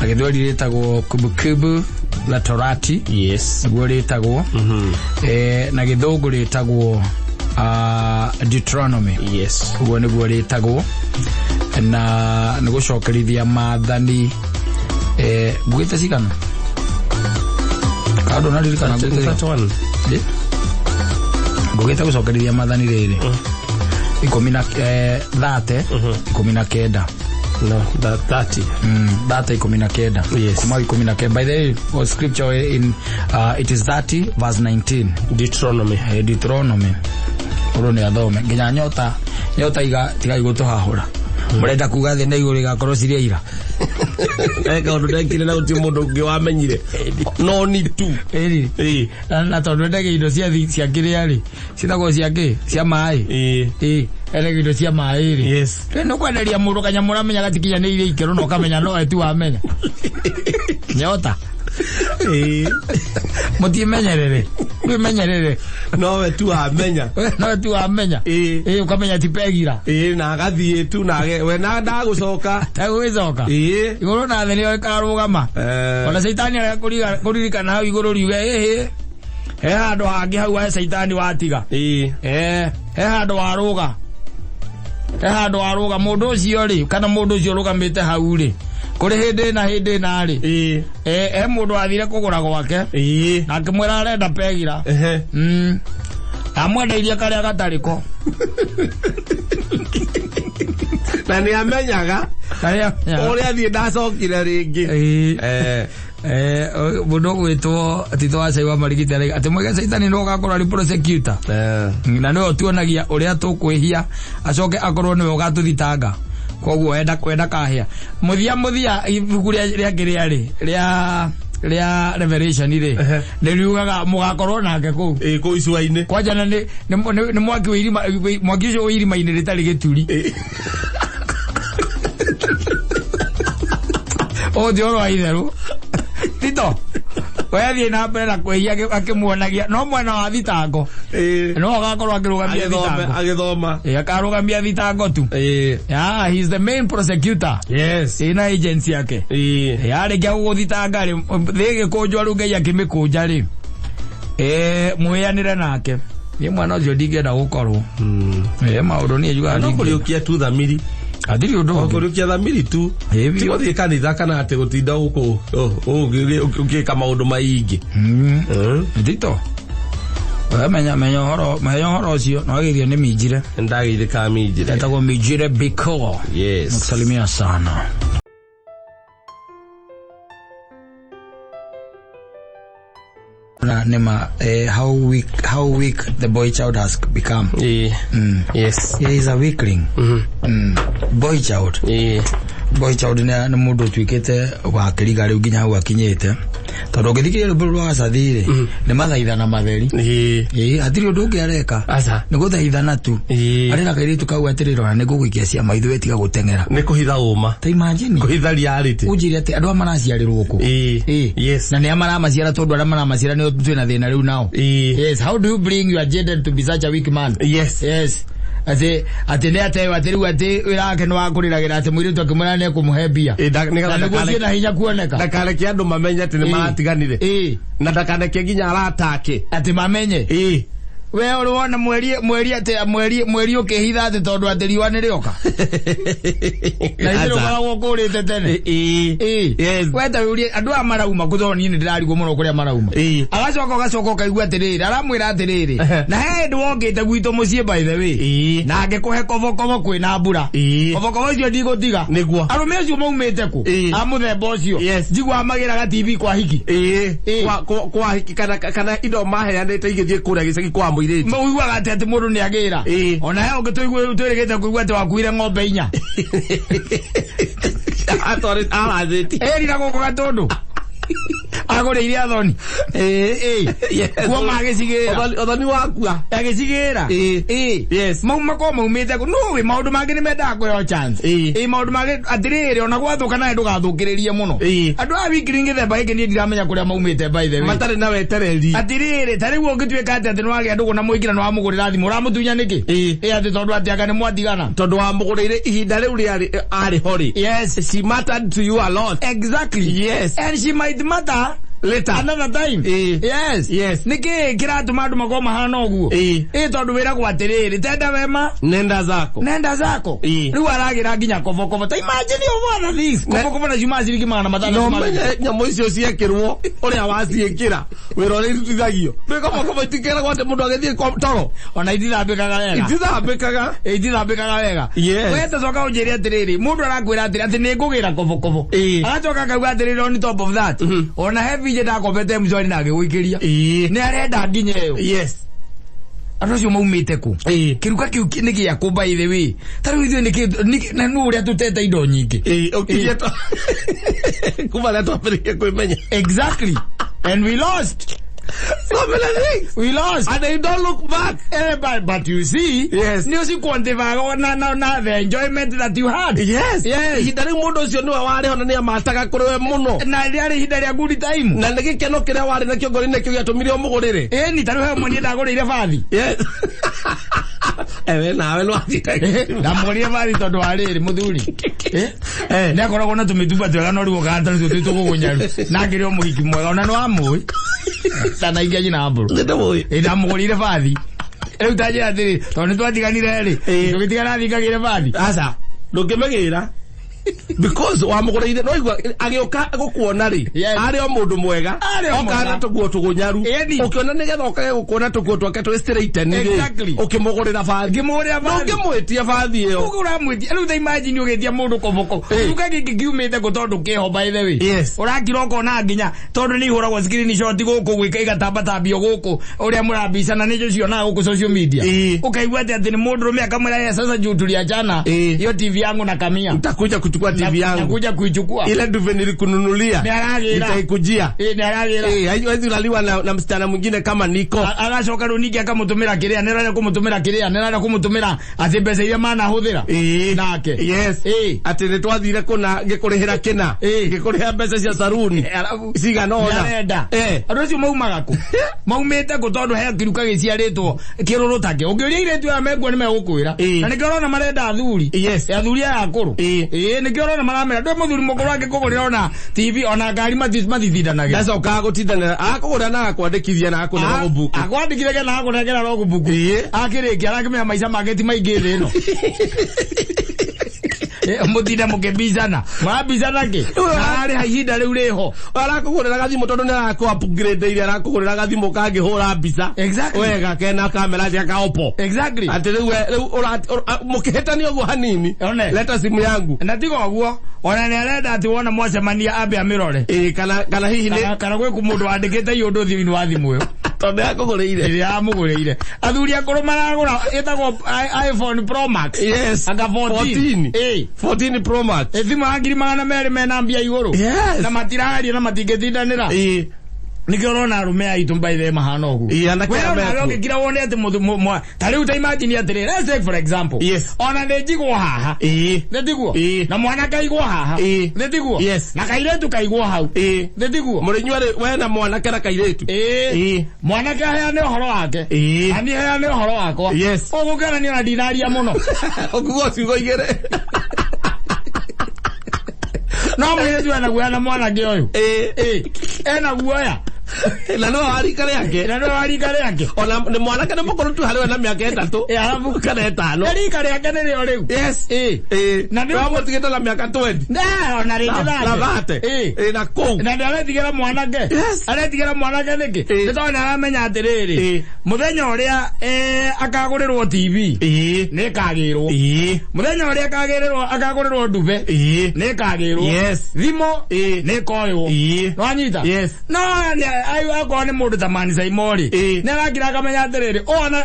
Na gĩthweri rĩtagwo Kumbukumbu la Torati. Yes. Nĩguo rĩtagwo. Na gĩthũngũ rĩtagwo Deuteronomy. Yes. Ũguo nĩguo rĩtagwo. Na nĩ gũcokerithia maathani. Ngugĩte cigana? Kando naririkana ngugĩte 31. Ngugĩte gũcokerithia maathani rĩrĩ. Ikũmi na 30 19. No, that 30. 30 19. Yes. Kuma 19. By the way, or scripture in it is 30 verse 19. Deuteronomy. Deuteronomy. Oro ni athome. Nginya nyota nyota iga tiga igũtũhahũra. Mũrenda kuga thĩ na igũrũ igakorwo cirĩ ira. Kaũndũ ndekire na gũtirĩ mũndũ ũngĩ wamenyire. No ni tu. Ĩĩ. Na tondũ endagia indo cia cia kĩrĩa rĩ, ciĩtagwo cia kĩ? Cia maĩ. Ĩĩ. Endagia indo cia maĩ rĩ. Yes. Rĩu nĩ ũkwenderia mũndũ kanyamũ ũramenya gatikinyanĩirie ikĩro na ũkamenya no we tu wamenya. Nyota. Ĩĩ. Mũtimenyerere. Mwĩmenyerere. No we tu wamenya. No we tu wamenya. Ĩĩ. Ĩĩ ũkamenya ti pegira. Ĩĩ na agathiĩ tu na we na ndagũcoka. Ndagũgĩcoka. Ĩĩ. Igũrũ na thĩ nĩyo ĩkarũgama. Ona caitani arega kũririkana hau igũrũ riuge ĩhĩ. He handũ hangĩ hau wa caitani watiga. Ĩĩ. He handũ warũga. He handũ warũga mũndũ ũcio rĩ kana mũndũ ũcio ũrũgamĩte hau rĩ. Kũrĩ hĩndĩ na hĩndĩ na rĩ. Ĩĩ. He mũndũ wathire kũgũra gwake. Ĩĩ. Na akĩmwĩra arenda pegira. Amwendeirie karĩa gatarĩ ko. Na nĩ amenyaga. Karĩa amenyaga. Ũrĩa athiĩ ndacokire rĩngĩ. Mũndũ ũgwĩtwo Tito wa Cai wa Marigiti arauga atĩ mwege Caitani nĩwe ũgakorwo arĩ prosecutor. Na nĩwe ũtuonagia ũrĩa tũkwĩhia acoke akorwo nĩwe ũgatũthitanga. Koguo enda kwenda kahĩa. Mũthia mũthia ibuku rĩa kĩrĩa rĩ, rĩa Revelation rĩ, nĩ riugaga mũgakorwo nake kũu. Ĩĩ, kũu icua-inĩ. Kwanja na nĩ mwaki wĩ irima, mwaki ũcio wĩ irima-inĩ rĩtarĩ gĩturi. Ũyũ ti ũhoro wa itherũ. Tito, we athiĩ na mbere na kwĩhia akĩmuonagia, no mwena wa thitango. No agakorwo akĩrũgamia thitango. Agĩthoma. Akarũgamia thitango tu. Yeah, he is the main prosecutor. Yes. Ĩna agency yake. Yarĩkia gũgũthitanga rĩ, thĩ ĩgĩkũnjwo rĩu Ngai akĩmĩkũnja rĩ. Mwĩanĩre nake. Niĩ mwana ũcio ndingĩenda gũkorwo. Ĩ maũndũ niĩ njugaga No ndingĩenda. kũriũkia tu thamiri. Hatirĩ ũndũ ũngĩ. Kũriũkia thamiri tu. Ĩ biũ. Ti gũthiĩ kanitha kana atĩ gũtinda gũkũ ũgĩka maũndũ maingĩ. Ndito. We menya menya ũhoro menya ũhoro ũcio na wageithio nĩ minjire. Ndageithĩka minjire. Etagwo minjire Biko. Yes. Nakusalimia sana. Na nĩma how weak the boy child has become. Ĩ. Yes. He is a weakling. Boy child. Ĩ. Boy child nĩ mũndũ ũtuĩkĩte wa kĩriga rĩu nginya hau akinyĩte. Tondũ ũngĩthikĩrĩria rwĩmbo rwa Gacathi rĩ, nĩ mathaithana matheri. Ĩ. Ĩ, hatirĩ ũndũ ũngĩ areka. Aca. Nĩ gũthaithana tu. Ĩ. Arera kairĩtu kau atĩrĩ rora nĩ ngũgũikia ciama ithuĩ tiga gũteng'era. Nĩ kũhitha ũma. Ta imagine. Kũhitha reality. Ũnjĩre atĩ andũ aya maraciarĩrwo kũ? Ĩ. Ĩ. Yes. Na nĩ a maramaciara tondũ arĩa maramaciara nĩo twĩna thĩna rĩu nao. Ĩ. Yes, how do you bring your gender to be such a weak man? Yes. Yes. Atĩ atĩ nĩ ateo atĩ rĩu atĩ wĩra wake nĩ wa kũrĩragĩra atĩ mũirĩtu akĩmwĩra nĩ ekũmũhe mbia. Ĩ, Na nĩgetha nĩguo ciĩ na hinya kuoneka. ndakareke andũ mamenye atĩ nĩ Ĩ. maratiganire. Ĩ. Na ndakaneke nginya arata ake. Atĩ mamenye. Ĩ. We ũrĩ wona mweri mweri atĩ mweri mweri ũkĩhitha atĩ tondũ atĩ riũa nĩ rĩoka. Na ithuĩ ũkoragwo ũkũrĩte tene. Ĩ. Ĩ. Yes. We ta ũrie andũ aya marauma kũ tondũ niĩ nĩ ndĩrarigwo mũno kũrĩa marauma. Ĩ. Agacoka ũgacoka ũkaigua atĩrĩrĩ aramwĩra atĩrĩrĩ na he hĩndĩ wokĩte gwitũ mũciĩ by the way. Ĩ. Na ngĩkũhe kobokobo kwĩna mbura. Ĩ. Kobokobo icio ndigũtiga. Nĩguo. Arũme acio maumĩte kũ? Ĩ. A mũthemba ũcio. Yes. Njiguaga magĩraga TV kwa hiki. Ĩ. Ĩ. Kwa hiki kana indo maheanĩte igĩthiĩ kũrĩa gĩcagi kwa mũirĩtu. Ũiguaga atĩ atĩ mũndũ nĩ agĩra. Ĩ. Ona he ũngĩ twĩrĩgĩte kũigua atĩ wakuire ng'ombe inya. Atwarĩ arathĩti. Ĩrira gũkũ Gatũndũ. Agũrĩire athoni. Ĩ. Yes. Kuo magĩcigĩra. Ũthoni wakua. Agĩcigĩra. Ĩ. Ĩ. Yes. Mau makorwo maumĩte kũ? Nũĩ maũndũ mangĩ nĩ mendaga kũheo chance. Ĩ. Ĩ maũndũ mangĩ atĩrĩrĩ ona gwathũka nawe ndũgathũkĩrĩrie mũno. Ĩ. Andũ aya wikiri gĩthemba gĩkĩ niĩ ndiramenya kũrĩa maumĩte by the way. Matarĩ na wetereri. Atĩrĩrĩ ta rĩu ũngĩtuĩka atĩ atĩ nĩwagĩa ndũgũ na mũingĩ na nĩwamũgũrĩra thimũ ũramũtunya nĩkĩ? Ĩ. Ĩ atĩ tondũ atĩ anga nĩmwatigana. Tondũ wamũgũrĩire ihinda rĩu rĩarĩ arĩ ho rĩ. Yes. She mattered to you a lot. Exactly. Yes. And she might matter Later. another time. Ĩ. Yes. Yes. Nĩkĩ kĩratũma andũ makorwo mahana ũguo? Ĩ. Ĩ tondũ wĩragwo atĩrĩrĩ tenda wema Nenda zako. nenda zako. Ĩ. Rĩu aragĩra nginya kobokobo. Ta imagine of other things. Kobokobo na ciumaga ciringi 500. No menye nyamũ icio ciekĩrwo ũrĩa waciĩkĩra wĩra ũrĩa irutithagio. Nĩ kobokobo itikĩragwo atĩ mũndũ agĩthiĩ toro. Ona itithambĩkaga wega. Itithambĩkaga. Itithambĩkaga wega. Yes. We tacoka ũnjĩre atĩrĩrĩ mũndũ arakwĩra atĩrĩ atĩ nĩ ngũgĩra kobokobo. Ĩ. Agacoka akauga atĩrĩrĩ on top of that. Ona he binje ndakombete mshwari na agĩgũikĩria. Ĩ. Nĩ arenda nginya ĩyo. Yes. Andũ acio maumĩte kũ? Ĩ. Kĩruka kĩu nĩ gĩa kũ by the way? Ta rĩu ithuĩ nĩkĩ na nũ ũrĩa tũtete indo nyingĩ? Ĩ, ũkirie kuma rĩrĩa twambĩrĩirie kwĩmenya. Exactly. And we lost. So many things. We lost. And they don't look back. But you see, Yes. nĩ ũciquantify na the enjoyment that you had. Yes. Yes. Ihinda rĩu mũndũ ũcio nĩwe warĩ ho na nĩamataga kũrĩ we mũno. Na rĩarĩ ihinda rĩa good time. Na nĩ gĩkeno kĩrĩa warĩ nakĩo ngoro-inĩ kĩu gĩatũmire ũmũgũrĩre. Ĩni ta rĩu he ũmwe niĩ ndagũrĩire bathi. Yes. Ewe nawe nĩwathiĩte. Ndamũgũrĩire bathi tondũ wa rĩrĩ mũthuri. Eh. Nĩ akoragwo na tũmĩtumba twega no rĩu ũkaga tũrĩ twĩ tũgũgũnyaru. Na akĩrĩ o mũhiki mwega ona nĩ wamũĩ. Ndanaingia nyina mbũrũ. Nĩndĩmũĩ. Ĩ ndamũgũrĩire bathi. Rĩu ta njĩra atĩrĩ tondũ nĩ twatiganire rĩ. Ĩ. Tũgĩtigana thiĩ ngagĩre bathi. Aca. Ndũngĩmĩgĩra. Because wamũgũrĩire no igua agĩũka gũkuona rĩ Yes. arĩ o mũndũ mwega Arĩ o oka mwega. na tũguo tũgũnyaru Ĩni. ũkĩona nĩgetha okage gũkuona tũguo twake twĩ straighten rĩ Exactly. ũkĩmũgũrĩra bathi Ngĩmũgũrĩra bathi. ndũngĩmwĩtia bathi ĩyo Ũguo ũramwĩtia rĩu ta imagine ũgĩtia mũndũ koboko. Ĩ. Kĩruka gĩkĩ kiumĩte kũ tondũ kĩho by the way. Yes. Ũrakira ũkona nginya tondũ nĩ ihũragwo screenshot gũkũ gwĩka igatambatambio gũkũ ũrĩa mũrambicana nĩcio cionaga gũkũ social media. Ĩ. Ũkaigua atĩ atĩ nĩ mũndũrũme akamwĩra "Eh, sasa juu tuliachana Ĩ. hiyo TV yangu na kamia. nitakuja kuchukua TV yangu Nakuja kuichukua. ile duve nilikununulia Nĩ aragĩra. nitaikujia Ĩ, nĩ aragĩra. Eh, haiwezi ulaliwa na msichana mwingine kama niko Agacoka rĩu ningĩ akamũtũmĩra kĩrĩa nĩ arenda kũmũtũmĩra kĩrĩa nĩ arenda kũmũtũmĩra atĩ mbeca iria manahũthĩra. Ĩ. Nake. Yes. Ĩ. Atĩ nĩ twathire kũna ngĩkũrĩhĩra kĩna Ĩ. ngĩkũrĩhĩra mbeca cia saruni Arabu cigana ũna nĩarenda Eh. andũ acio maumaga kũ maumĩte kũ tondũ he kĩruka gĩciarĩtwo kĩrũrũ take ũngĩũria airĩtu aya mekuo nĩ megũkwĩra Ĩ. na nĩkĩo ũrona marenda athuri Yes. athuri aya akũrũ Ĩ. ĩ Nĩkĩo ũrona maramera ndwe mũthuri mũkũrũ angĩkũgũrĩra ona TV ona ngari matitindanagia. Ndacokaga gũtindanĩra, akũgũrĩra na agakwandĩkithia na agakũnengera logbook. Akwandĩkire na akũnengera logbook. Akĩrĩkia arakĩmenya maica make ti maingĩ thĩ ĩno. Mũtinde mũkĩmbicana, mũrambicana kĩ? Na ararĩha ihinda rĩu rĩho. Arakũgũrĩra gathimũ tondũ nĩ arakũ upgrade ire, arakũgũrĩra gathimũ kangĩhũra mbica wega, kena kamera njega ka Oppo. Atĩ rĩu rĩu mũkĩhĩtania ũguo hanini, One. leta simu yangu. Na tiga ũguo, ona nĩ arenda atĩ wona mwacemania ambe amĩrore. Ĩĩ, kana hihi nĩ kana gwĩ mũndũ wandĩkĩte iũndũ thimũ-inĩ wa thimũ ĩyo tondũ yakũgũrĩire. Ĩrĩa amũgũrĩire. Athuri akũrũ maragũra ĩtagwo iPhone Pro Max. Yes. Anga 14. 14. Ĩĩ. 14 Pro Max. Ĩ thimũ ya 200,000 mena mbia igũrũ. Yes. Na matiraria na matingĩtindanĩra. Ĩĩ. Nĩkĩo ũrona arũme aitũ by the way mahana ũguo. Ĩĩ, anake We arĩa ona mekuo. ũngĩkira wone atĩ ta rĩu ta imagine atĩrĩ, let's take for example. Yes. Ona nĩ njigwo haha. Ĩĩ. Nĩ tiguo? Ĩĩ. Na mwanake aigwo haha. Ĩĩ. Nĩ tiguo? Yes. Na kairĩtu kaigwo hau. Ĩĩ. Nĩ tiguo? Mũrĩnyua rĩ, we na mwanake na kairĩtu. Ĩĩ. Ĩĩ. Mwanake aheane ũhoro wake. Ĩĩ. Na niĩ heane ũhoro wakwa. Yes. Ũgũkena ona ndinaria mũno. Ũkuga ciugo igĩrĩ. No mũirĩtu ena guoya na mwanake ũyũ. Ĩĩ. Ĩĩ. Ena guoya. Na no wa rika rĩake. Na no wa rika rĩake. Ona nĩ mwanake nĩ mũkũrũ tu harĩ we na mĩaka 3. Ĩĩ, arabu. Kana 5. Na rika rĩake nĩrĩo rĩu. Yes. Ĩĩ. Ĩĩ. Na nĩ Wamũtigĩte na mĩaka 20. Na ona rĩngĩ Na thate. thate. Ĩĩ. Ĩĩ, na kũu. Na nĩaretigĩra mwanake. Yes. Aretigĩra mwanake nĩkĩ? Ĩĩ. Nĩ tondũ nĩaramenya atĩrĩrĩ, Ĩĩ. mũthenya ũrĩa akagũrĩrwo TV Ĩĩ. nĩ ĩkagĩrwo. Ĩĩ. Mũthenya ũrĩa akagũrĩrwo ndube Ĩĩ. nĩ ĩkagĩrwo. Yes. Thimũ Ĩĩ. nĩ ĩkoywo. Ĩĩ. Nĩwanyita? Yes. No akorwo nĩ mũndũ ta Mani Saimo rĩ, Ĩĩ. nĩ arakira akamenya atĩrĩrĩ, ũyũ ona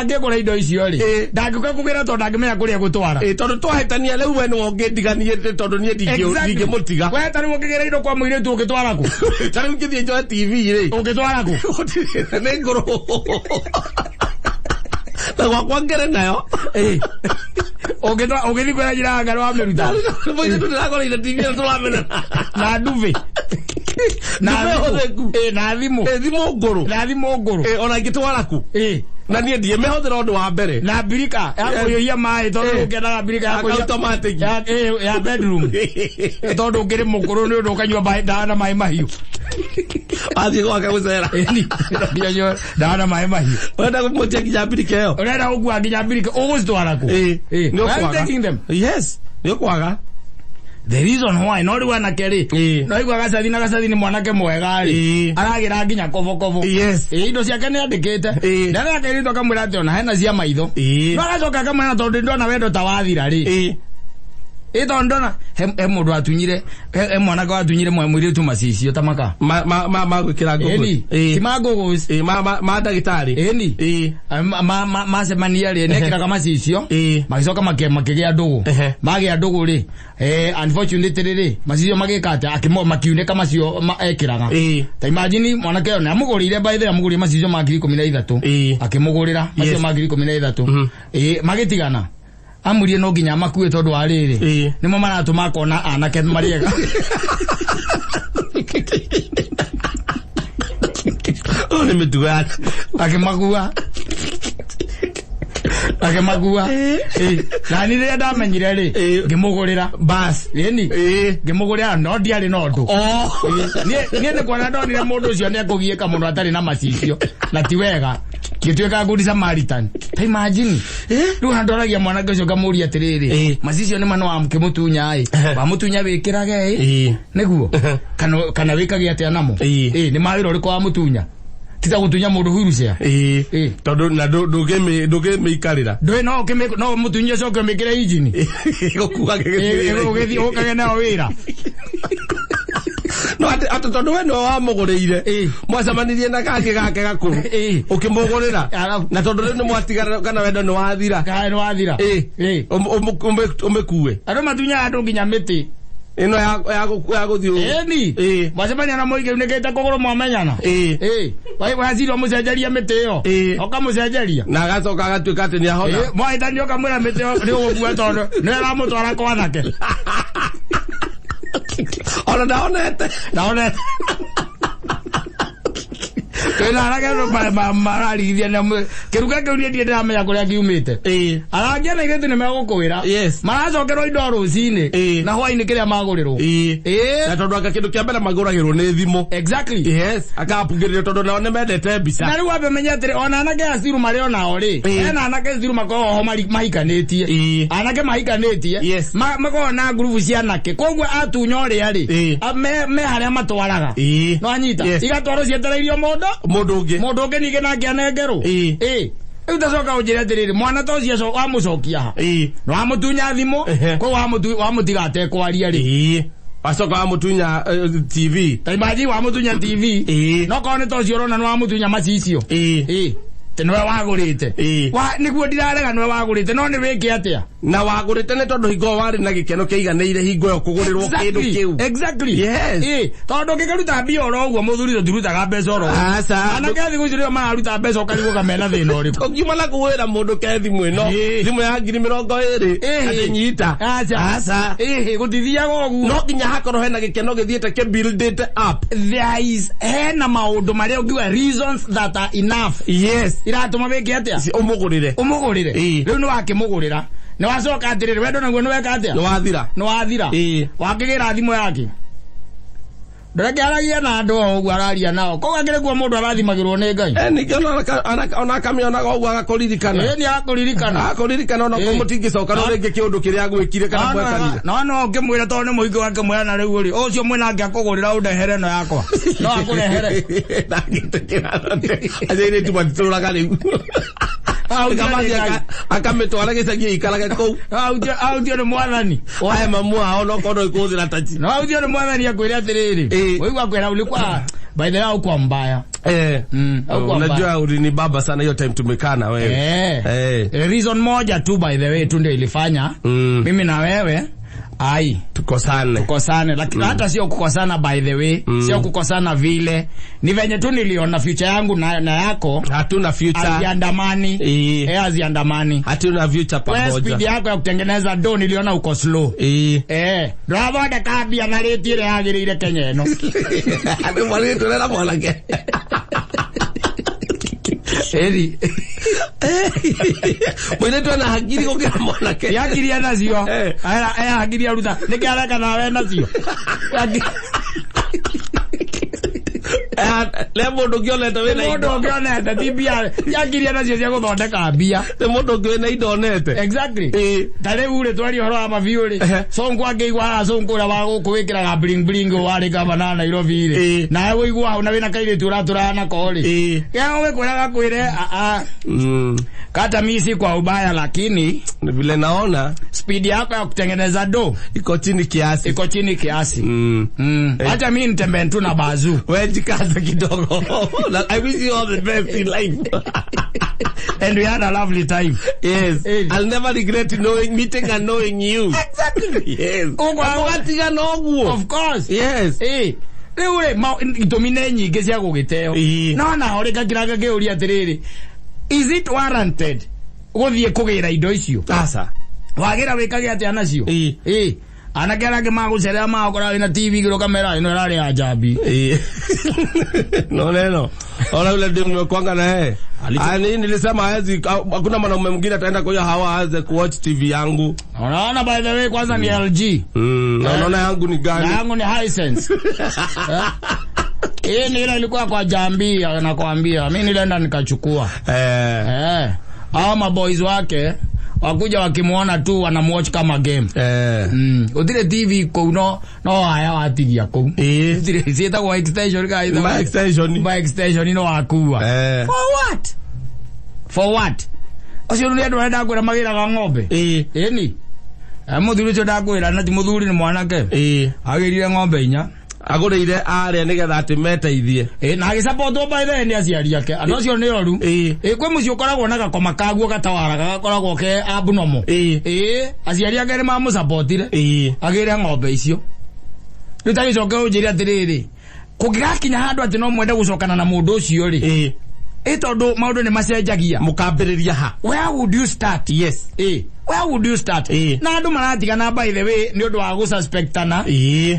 angĩgũra indo icio rĩ, Ĩĩ. ndangĩũka kũgĩra tondũ ndangĩmenya kũrĩa gũtwara. Ĩĩ, tondũ twahĩtania rĩu we nĩwe ũngĩndiganie tondũ niĩ ndingĩmũtiga. We ta rĩu ũngĩgĩra indo kwa mũirĩtu ũngĩtwara kũ? Ta rĩu ngĩthiĩ njoe TV rĩ. Ũngĩtwara kũ? Nĩ ngũrũ. Na gwakwa ngere nayo. Ĩĩ. Ũngĩthiĩ kwĩra njĩra ya Ngai wamĩruta. Mũirĩtu ndĩragũrĩire TV ĩno tũramena. Na ndube. Na Ndube thimũ. hũthĩku. Ĩĩ, na thimũ. Ĩĩ, thimũ ngũrũ. Na thimũ ngũrũ. Ĩĩ, ona ingĩtwara kũ? Ĩĩ. Na niĩ ndiĩmĩhũthĩra ũndũ wa mbere. Na mbirika ya kũhiũhia maĩ tondũ Ĩĩ. ũngĩendaga mbirika ya kũhiũhia Automatic. Ya bedroom. Tondũ ũkĩrĩ mũkũrũ nĩ ũndũ ũkanyua maĩ ndawa na maĩ mahiũ. Athiĩ gwake gũcera. Ĩni, ũkanyua ndawa na maĩ mahiũ. Ũrenda kũmũtia nginya mbirika ĩyo? Ũrenda gũkua nginya mbirika, ũgũcitwara kũ? Ĩĩ. Ĩĩ. Nĩ Why are you ũkwaga. taking them? Yes. Nĩ ũkwaga. The reason why no rĩu anake rĩ, Ĩĩ. no igua gacathi na gacathi nĩ mwanake mwega rĩ, Ĩĩ. aragĩra nginya kobokobo. Yes. Ĩĩ, indo ciake nĩ andĩkĩte. Ĩĩ. Na rĩrĩa kairĩtu akamwĩra atĩ ona hena cia maitho. Ĩĩ. No agacoka akamwĩra tondũ ndona wendo ta wathira rĩ. Ĩĩ. Ĩĩ, tondũ ndona he mũndũ watunyire, he mwanake watunyire mũirĩtu macicio ta maka. Ma gwĩkĩra ngũkũ. Ĩni. Ĩĩ. Ti ma ngũgũ. Ĩĩ, ma ndagĩtarĩ. Ĩni. Ĩĩ. Macemania rĩ, nĩekĩraga macicio. Ĩĩ. Magĩcoka makĩgĩa ndũgũ. Ehe. Magĩa ndũgũ rĩ, unfortunately rĩ, macicio magĩka atĩa, makiunĩka macio ekĩraga. Ĩĩ. Ta imagine mwanake ũyũ nĩamũgũrĩire, by the way, amũgũrĩire macicio ma 13,000. Ĩĩ. Akĩmũgũrĩra macio Yes. ma 13,000. Ĩĩ, magĩtigana. Amũrie no nginya amakue tondũ wa rĩrĩ. Ĩĩ. Nĩmo maratũma akona anake marĩega. Ũyũ nĩ mĩtugo ya Akĩmakua. Akĩmakua. Ĩĩ. Na niĩ rĩrĩa ndamenyire rĩ, Ĩĩ. ngĩmũgũrĩra. Bas. Ĩni. Ĩĩ. Ngĩmũgũrĩra no ndiarĩ na ũndũ. Oh. Niĩ nĩ kuona ndonire mũndũ ũcio nĩekũgiĩka mũno atarĩ na macicio na ti wega. Ngĩtuĩka good Samaritan. Ta imagine. Rĩu handoragia mwanake ũcio ngamũria atĩrĩrĩ, Ĩĩ. macicio nĩ ma nĩ wamũkĩmũtunya ĩ. Wamũtunya wĩkĩrage ĩ. Ĩĩ. Nĩguo. Kana wĩkage atĩa namo? Ĩĩ. Ĩĩ, nĩ ma wĩra ũrĩkũ wamũtunya? Ti ta gũtunya mũndũ wheelchair. Ĩĩ. Ĩĩ. Tondũ na ndũngĩmĩikarĩra. Ndũĩ no mũtunyie ũcoke ũmĩkĩre injini. Gũkua Ĩĩ, ũgĩthiĩ ũkage nayo wĩra. No atĩ tondũ we nĩwe wamũgũrĩire. Ĩĩ. Mwacemanirie na gake gake gakũrũ. Ĩĩ. Ũkĩmũgũrĩra. Arabu. Na tondũ rĩu nĩ mwatigana kana wendo nĩ wathira. Kaĩ nĩ wathira. Ĩĩ. Ĩĩ. Ũmĩkue. Andũ matunyaga andũ nginya mĩtĩ. Ĩno ya gũthiĩ ũũ. Ĩni. Ĩĩ. Mwacemania na mũingĩ unĩkĩte kũgũrũ mwamenyana. Ĩĩ. Ĩĩ. Wacira ũmũcenjeria mĩtĩ ĩyo. Ĩĩ. Ũkamũcenjeria. Na agacoka agatuĩka atĩ nĩ ahona. Ĩĩ, mwahĩtania ũkamwĩra mĩtĩ ĩyo nĩ ũgũkua tondũ nĩwe ũramũtwara kwa anake. Ona ndahonete. Ndahonete. Twĩna anake andũ mararigithia na kĩruka kĩu niĩ ndirĩ ndĩramenya kũrĩa kiumĩte. Arangia na airĩtu nĩ megũkwĩra. Maracokerwo indo rũcinĩ na hwainĩ kĩrĩa magũrĩrwo. Na tondũ anga kĩndũ kĩa mbere magũragĩrwo nĩ thimũ. Yes, akapungĩrĩrio tondũ nao nĩ mendete mbica. Na rĩu wambe menye atĩrĩ, ona anake a ciru marĩ onao rĩ, hena anake ciru makoragwo ho mahikanĩtie. Anake mahikanĩtie. Makoragwo na ngurubu cia anake. Koguo atunya ũrĩa rĩ, me harĩa matwaraga. No anyita. Igatwarwo cietereirio mũndũ. Mũndũ ũngĩ. Mũndũ ũngĩ ningĩ nake anengerwo. Rĩu tacoka ũnjĩre atĩrĩrĩ, mwana ta ũcio wamũcokia ha? Na wamũtunya thimũ, koguo wamũtiga atekwaria rĩ. Wacoka wamũtunya TV. Ta imagine wamũtunya TV. No korwo nĩ ta ũcio ũrona nĩ wamũtunya macicio. Atĩ nĩwe wagũrĩte. Nĩguo ndirarega nĩwe wagũrĩte, no nĩ wĩke atĩa? Na wagũrĩte nĩ tondũ hingo ĩyo warĩ na gĩkeno kĩiganĩire hingo ĩyo kũgũrĩrwo kĩndũ kĩu. Yes. Tondũ ũngĩkĩruta mbia oro ũguo, mũthuri tũtirutaga mbeca oro ũguo. Aca. Anake a thikũ ici rĩo mararuta mbeca ũkarigwo kamena thĩna ũrĩkũ. Ũngiuma na kũgũrĩra mũndũ ke thimũ ĩno, thimũ ya ngiri 20, atĩ nyita. Aca. Aca. Gũtithiaga ũguo. No nginya hakorwo hena gĩkeno gĩthiĩte kĩ build it up. There is hena maũndũ marĩa ũngiuga reasons that are enough. Iratũma wĩke atĩa? Ũmũgũrĩre. Ũmũgũrĩre. Rĩu nĩ wakĩmũgũrĩra. Nĩ wacoka atĩrĩrĩ, wendo naguo nĩ weka atĩa? Nĩ wathira. Nĩ wathira. Wakĩgĩra thimũ yake. Ndũreke na andũ o ũguo araria nao. Koguo akĩrĩ kuo mũndũ arathimagĩrwo nĩ Ngai. Ningĩ ona akamĩonaga ũguo agakũririkana. Nĩ agakũririkana. Agakũririkana ona korwo mũtingĩcoka no rĩngĩ kĩũndũ kĩrĩa agwĩkire kana mwekanire. No no ũngĩmwĩra tondũ nĩ mũingĩ wakĩmwĩra na rĩu rĩ, ũcio mwĩna nake akũgũrĩra ũndehere ĩno yakwa. No akũrehere. Ndangĩtĩkĩra. Airĩtu matitũraga rĩu. Akamĩtwara gĩcagi ĩikarage kũu. Ahutio nĩ mwathani. Wahe mamu wao no korwo ĩkũhũthĩra tachi. No ahutio nĩ mwathani akwĩre atĩrĩrĩ. Ũigua akwĩra ulikuwa by the way haukuwa mbaya. Haukuwa mbaya. Unajua ulinibamba sana hiyo time tumekaa na wewe. Reason moja tu by the way tu ndio ilifanya mimi na wewe ai tukosane. Tukosane, lakini hata sio kukosana by the way, sio kukosana vile. Ni venye tu niliona future yangu na yako hatuna future. Haziandamani. Haziandamani. Hatuna future Wewe pamoja. speed yako ya kutengeneza do niliona uko slow. Ndũrathondeka mbia na rate ĩrĩa yagĩrĩire Kenya ĩno. Nĩ mwarĩtũ rera mwanake. Eri. Mũirĩtu ena hakiri gũkĩra mwanake. Hakiri enacio. Hakiri aruta. Nĩkĩ areka nawe enacio? Nĩ mũndũ ũngĩ onete wĩna Mũndũ indo. ũngĩ onete ti mbia. Hakiri enacio cia gũthondeka mbia. Nĩ mũndũ ũngĩ wĩna indo onete. Exactly. Ta rĩu rĩ twaria ũhoro wa mabiũ rĩ. Sonko angĩigua haha Sonko ũrĩa wa gũkũ wĩkĩraga bling bling warĩ gavana wa Nairobi rĩ. Nawe ũigua hau na wĩna kairĩtu ũratũrana nako rĩ. Kĩa gwĩkwĩra gakwĩre a a. Kata mimi si kwa ubaya lakini vile naona speed yako ya kutengeneza do iko chini kiasi. Iko chini kiasi. Acha mimi nitembee tu na bazu. Wewe jikaze kidogo. I wish you all the best in life. And we had a lovely time. Yes. I'll never regret knowing, meeting and knowing you. Exactly. Yes. Ũguo Ũgatigana ũguo. Of course. Yes. Rĩu rĩ itũmi nĩ nyingĩ cia gũgĩteo. No naho rĩ ngakira ngĩũria atĩrĩrĩ, is it warranted gũthiĩ kũgĩra indo icio? Aca. Wagĩra wĩkage atĩa nacio? Anake arĩa angĩ magũcerera magũkora wĩna TV igũrũ kamera ĩno ĩrarĩ ya njambi. No neno. Ona yule ndiye nimekuanga na yeye. Ah, nilisema hawezi, hakuna mwanaume mwingine ataenda kwa hiyo hawa aanze kuwatch TV yangu. Unaona by the way kwanza ni LG. Na unaona yangu ni gani? Na yangu ni Hisense. Hii ni ile ilikuwa kwa jambi nakwambia. Mimi nilienda nikachukua. Hao maboys wake wakuja wakimuona tu wanamwatch kama game. Utire TV kuu no haya watigia kuu. Utire ciĩtagwo extension ka Ma extension. Ma extension no wakua. For what? For what? Ũcio nĩ andũ arĩa ndakwĩra magĩraga ng'ombe. Ĩni. Mũthuri ũcio ndakwĩra na ti mũthuri nĩ mwanake. Agĩrire ng'ombe 4. Agũrĩire arĩa nĩgetha atĩ meteithie. Na agĩsapotwo by the way nĩ aciari ake. Andũ acio nĩ oru. Kwĩ mũciĩ ũkoragwo na gakoma kaguo gatawaraga gakoragwo ke abnormal. Aciari ake nĩ mamũsapotire. Agĩre ng'ombe icio. Rĩu ta gĩcoke ũnjĩre atĩrĩrĩ, kũngĩgakinya handũ atĩ no mwende gũcokana na mũndũ ũcio rĩ, Ĩ tondũ maũndũ nĩ macenjagia. Mũkambĩrĩria ha? Where would you start? Yes. Ĩ, where would you start? Ĩ. Na andũ maratigana, by the way, nĩ ũndũ wa gũsuspectana.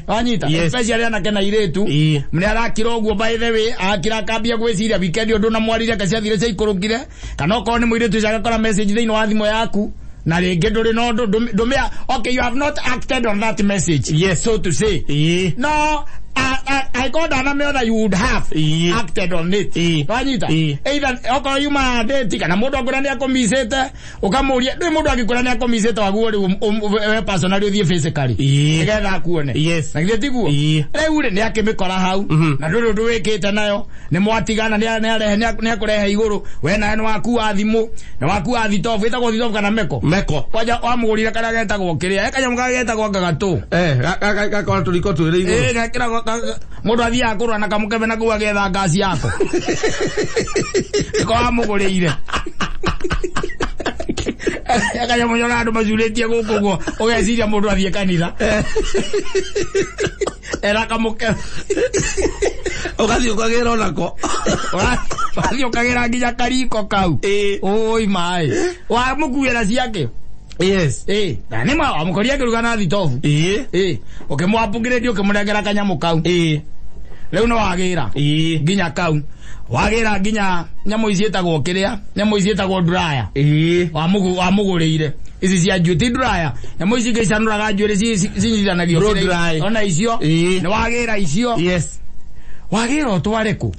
Wanyita? Yes. Especially anake na irĩtu. Nĩ arakira ũguo, by the way, akira akambia gwĩciria weekend ũndũ na mwarire ka ciathire ciaikũrũkire, kana okorwo nĩ mũirĩtu ũcio agakora message thĩinĩ wa thimũ yaku na rĩngĩ ndũrĩ na ũndũ ndũmĩa. Okay, you have not acted on that message, so to say. No angĩkorwo ndanamĩona, you would have acted on it. Wanyita? Either okorwo yuma date kana mũndũ angĩkwĩra nĩ akũmicĩte, ũkamũria ndũĩ mũndũ angĩkwĩra nĩ akũmicĩte, waguo rĩu we personally ũthiĩ physically nĩgetha akuone. Na githĩ tiguo? Rĩu rĩ, nĩ akĩmĩkora hau na ndũrĩ ũndũ wĩkĩte nayo, nĩ mwatigana, nĩ akũrehe igũrũ, we nawe nĩ wakua thimũ, nĩ wakua thitobu, ĩtagwo thitobu kana meko? Meko. Kwanja wamũgũrire karĩa getagwo kĩrĩa, kanyamũ karĩa getagwo gagatũ. Eh, gakora tũriko twĩrĩ igũrũ. Ĩ, gekĩragwo mũndũ athiaga kũrũra na kamũkebe na kũu agetha ngasi yako, nĩko wamũgũrĩire kanyamũ nyonaga andũ macurĩtie gũkũ ũguo, ũgeciria mũndũ athiĩ kanitha era kamũkebe. Ũgathiĩ ũkagĩra onako. Wathiĩ ũkagĩra nginya kariko kau. Ũi maĩ wamũkuĩra ciake. Ĩ, na nĩ ma wamũkoria akĩruga na thitobu. Ĩ, ũkĩmũ-upgrade, ũkĩmũnengera kanyamũ kau. Rĩu nĩ wagĩra nginya kau, wagĩra nginya nyamũ ici ĩtagwo kĩrĩa, nyamũ ici ĩtagwo dryer. Wamũgũrĩire ici cia njuĩ, ti dryer, nyamũ ici ingĩ icanũraga njuĩrĩ cinyitithanagio Blow kĩrĩa- dry. Ona icio. Nĩ wagĩra icio. Wagĩra ũtware kũ?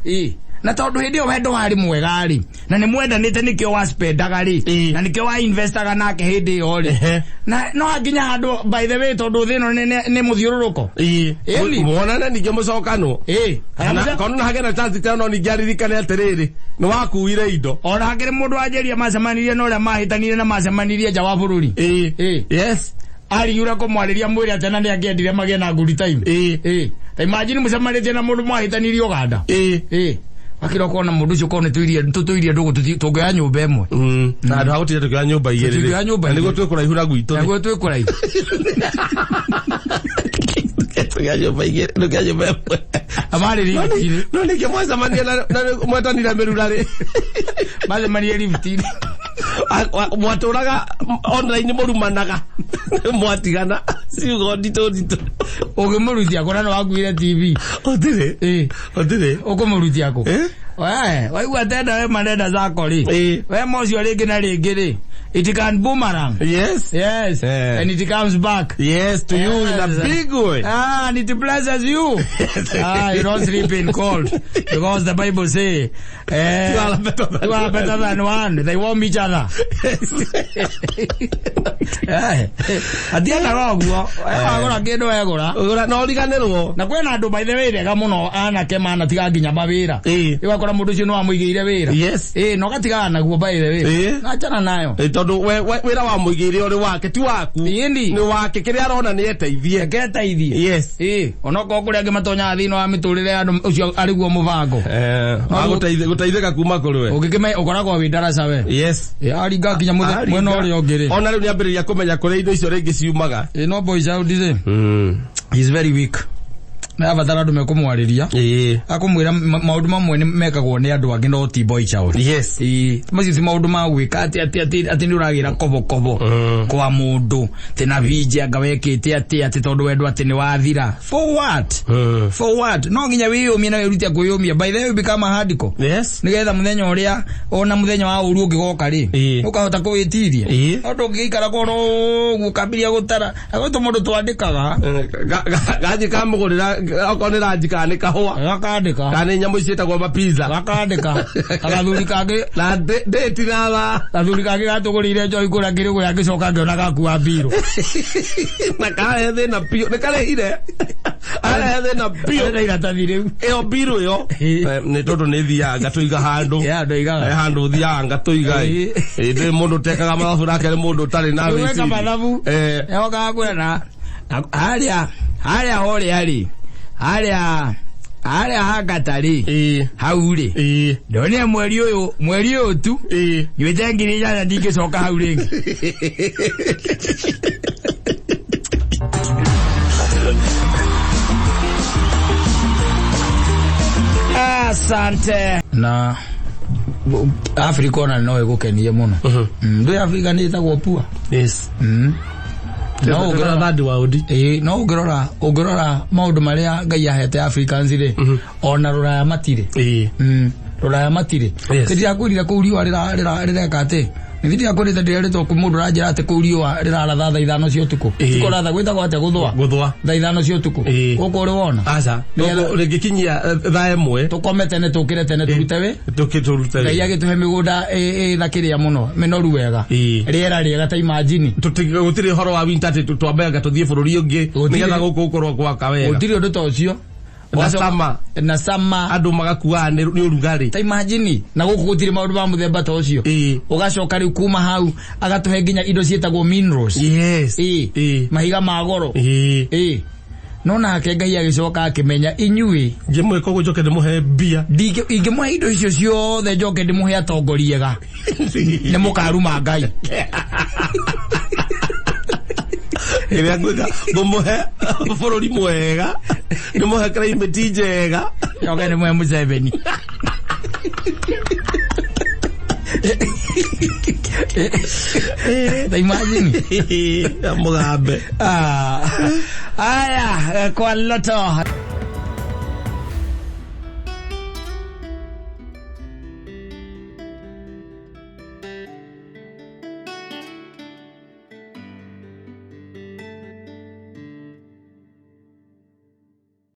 Ĩ, na tondũ hĩndĩ ĩyo wendo warĩ mwega rĩ, na nĩ mwendanĩte, nĩkĩo waspendaga rĩ, na nĩkĩo wa investaga nake hĩndĩ ĩyo rĩ. Na no nginya handũ, by the way, tondũ thĩ ĩno nĩ mũthiũrũrũko. Ĩni. Muonane ningĩ mũcokanwo. Ĩ. Kana kono na hagĩa na chance tena, no ningĩ aririkane atĩrĩrĩ, nĩ wakuire indo. Ona hakĩrĩ mũndũ wanjĩria macemanirie na ũrĩa mahĩtanire na macemanirie nja wa bũrũri. Ariure kũmwarĩria mwĩre atĩ na nĩ angĩendire magĩe na good time. Ĩ, ta imagine mũcemanĩtie na mũndũ mwahĩtanirie Ũganda. Ĩ, wakĩra ũkona mũndũ ũcio korwo nĩ tũirie tũtũirie ndũgũ tũngĩoya nyũmba ĩmwe. Na handũ ha gũtinda tũkĩoya nyũmba igĩrĩ rĩ. Tũtingĩoya nyũmba Na nĩguo igĩrĩ. twĩ kũraihu na gwitũ rĩ. Naguo twĩ kũraihu. Tũkĩoya nyũmba igĩrĩ, tũkĩoya nyũmba ĩmwe. Amarĩ lift-inĩ. No ningĩ mwacemania na mwetanire mĩrura rĩ? Macemanirie lift-inĩ. Mwatũraga online mũrumanaga, mwatigana ciugo nditũ nditũ. Ũngĩmũrutia kũ na nĩ wakuire TV? Ũtirĩ. Ũtirĩ. Ũkũmũrutia kũ? Eh? We waigua tenda we manenda zako rĩ, wema ũcio rĩngĩ na rĩngĩ rĩ, it can boomerang. Yes. And it comes back. Yes, to you in a big way. Ah, and it blesses you. Ah, you don't sleep in cold because the Bible say, Two are better than two are better than one. They warm each other. Atiendaga ũguo, wagũra kĩndũ wegũra. Ũgũra na ũriganĩrwo. Na kwĩna andũ, by the way, rega mũno anake manatiga nginya mawĩra. Ũgakora mũndũ ũcio nĩ wamũigĩire wĩra. Ĩ, na ũgatigana naguo, by the way. Achana nayo. Ĩ, tondũ wĩra wa mũigĩire ũrĩ wake, ti waku. Ĩni. Nĩ wake, kĩrĩa arona nĩ eteithie. Reke eteithie. Ĩ, onokorwo kũrĩ angĩ matonyaga thĩinĩ wa mĩtũrĩre ya andũ, ũcio arĩ guo mũbango. Wa gũteithĩka kuma kũrĩ we. Ũngĩkĩme ũkoragwo wĩ ndaraca we. Ĩ, aringa nginya mwena ũrĩa ũngĩ rĩ. Ona rĩu nĩ ambĩrĩria kũmenya kũrĩa indo icio rĩngĩ ciumaga. Ĩ, no boy child rĩ, he is very weak. Nĩ abatara andũ mekũmwarĩria. Akamwĩra maũndũ mamwe nĩ mekagwo nĩ andũ angĩ no ti boy child. Ĩ, macio ti maũndũ ma gwĩka atĩ nĩ ũragĩra kobo kobo kwa mũndũ atĩ na vinje anga wekĩte atĩ tondũ wendo atĩ nĩ wathira. For what? For what? No nginya wĩyũmie na wĩrute kwĩyũmia. By the way, you become a hardcore. Nĩgetha mũthenya ũrĩa ona mũthenya wa ũru ũngĩgoka rĩ, ũkahota kũwĩtiria. No ndũngĩikara kono ũguo ũkambĩrĩria gũtara agwĩtwo mũndũ twandĩkaga. Gathiĩ kamũgũrĩra okorwo nĩ ranji kana nĩ kahũa gakandĩka kana nĩ nyamũ ici ciĩtagwo mapizza. Gakandĩka gathuri kangĩ. Na ndĩti na thaa. Gathuri kangĩ gatũgũrĩire njohi kũrĩa kĩrĩgũrĩa, ngĩcoka ngĩona gakua mbirũ. Na karehe thĩna biũ, nĩ karehire arehe thĩna biũ. Arĩ na iratathi rĩu. Ĩyo mbirũ ĩyo. Nĩ tondũ nĩ thiaga ngatũiga handũ. Ya ndoigaga. Handũ thiaga ngatũiga. Ndĩ mũndũ ũtekaga mathabu, nake nĩ mũndũ ũtarĩ na Gwĩka wĩcirio. mathabu. Yokaga kwĩra na harĩa horĩa rĩ, harĩa hangata rĩ, hau rĩ, ndonire mweri ũyũ tu nyuĩte 8,000, ndingĩcoka hau rĩngĩ. Asante. Na Africa ona no ĩgũkenie mũno. Ndũĩ Africa nĩ ĩtagwo pua. Yes. No ũngĩrora third world. Ĩĩ, no ũngĩrora maũndũ marĩa Ngai ahete Africans rĩ, ona rũraya matirĩ. Rũraya matirĩ. Ndĩrakwĩrire kũu riũa rĩreka atĩ nĩ ndĩrakwĩrĩte ndĩrerĩtwo kũ mũndũ ũranjĩra atĩ kũu riũa rĩraratha thaa 5 cia ũtukũ. Tikoratha gwĩtagwo atĩa gũthũa? Gũthũa. Thaa 5 cia ũtukũ. Gũkũ ũrĩ wona? Aca. Rĩngĩkinyia thaa 1. Tũkome tene tũkĩre tene tũrute wĩ. Tũrute wĩ. Ngai agĩtũhe mĩgũnda ĩna kĩrĩa mũno mĩnoru wega. Rĩera rĩega ta imagine. Gũtirĩ ũhoro wa winter atĩ twambe tũthiĩ bũrũri ũngĩ nĩgetha gũkũ gũkorwo gwaka wega. Gũtirĩ ũndũ ta ũcio. Na sama. Na sama. Andũ magakuaga nĩ ũrugarĩ. Ta imagine na gũkũ gũtirĩ maũndũ ma mũthemba ta ũcio. Ũgacoka rĩu kuma hau agatũhe nginya indo ciĩtagwo minerals. Yes. Mahiga ma goro. No nake Ngai agĩcoka akĩmenya inyuĩ ngĩmwĩka ũguo njoke ndĩmũhe mbia. Ingĩmũhe indo icio ciothe njoke ndĩmũhe atongoria ega. Nĩ mũkaruma Ngai. Ĩrĩa ngwĩka ngũmũhe bũrũri mwega, ndĩmũhe climate njega, njoke ndĩmũhe Museveni. Ta imagine. Mũgambe. Aya, kwa Loto.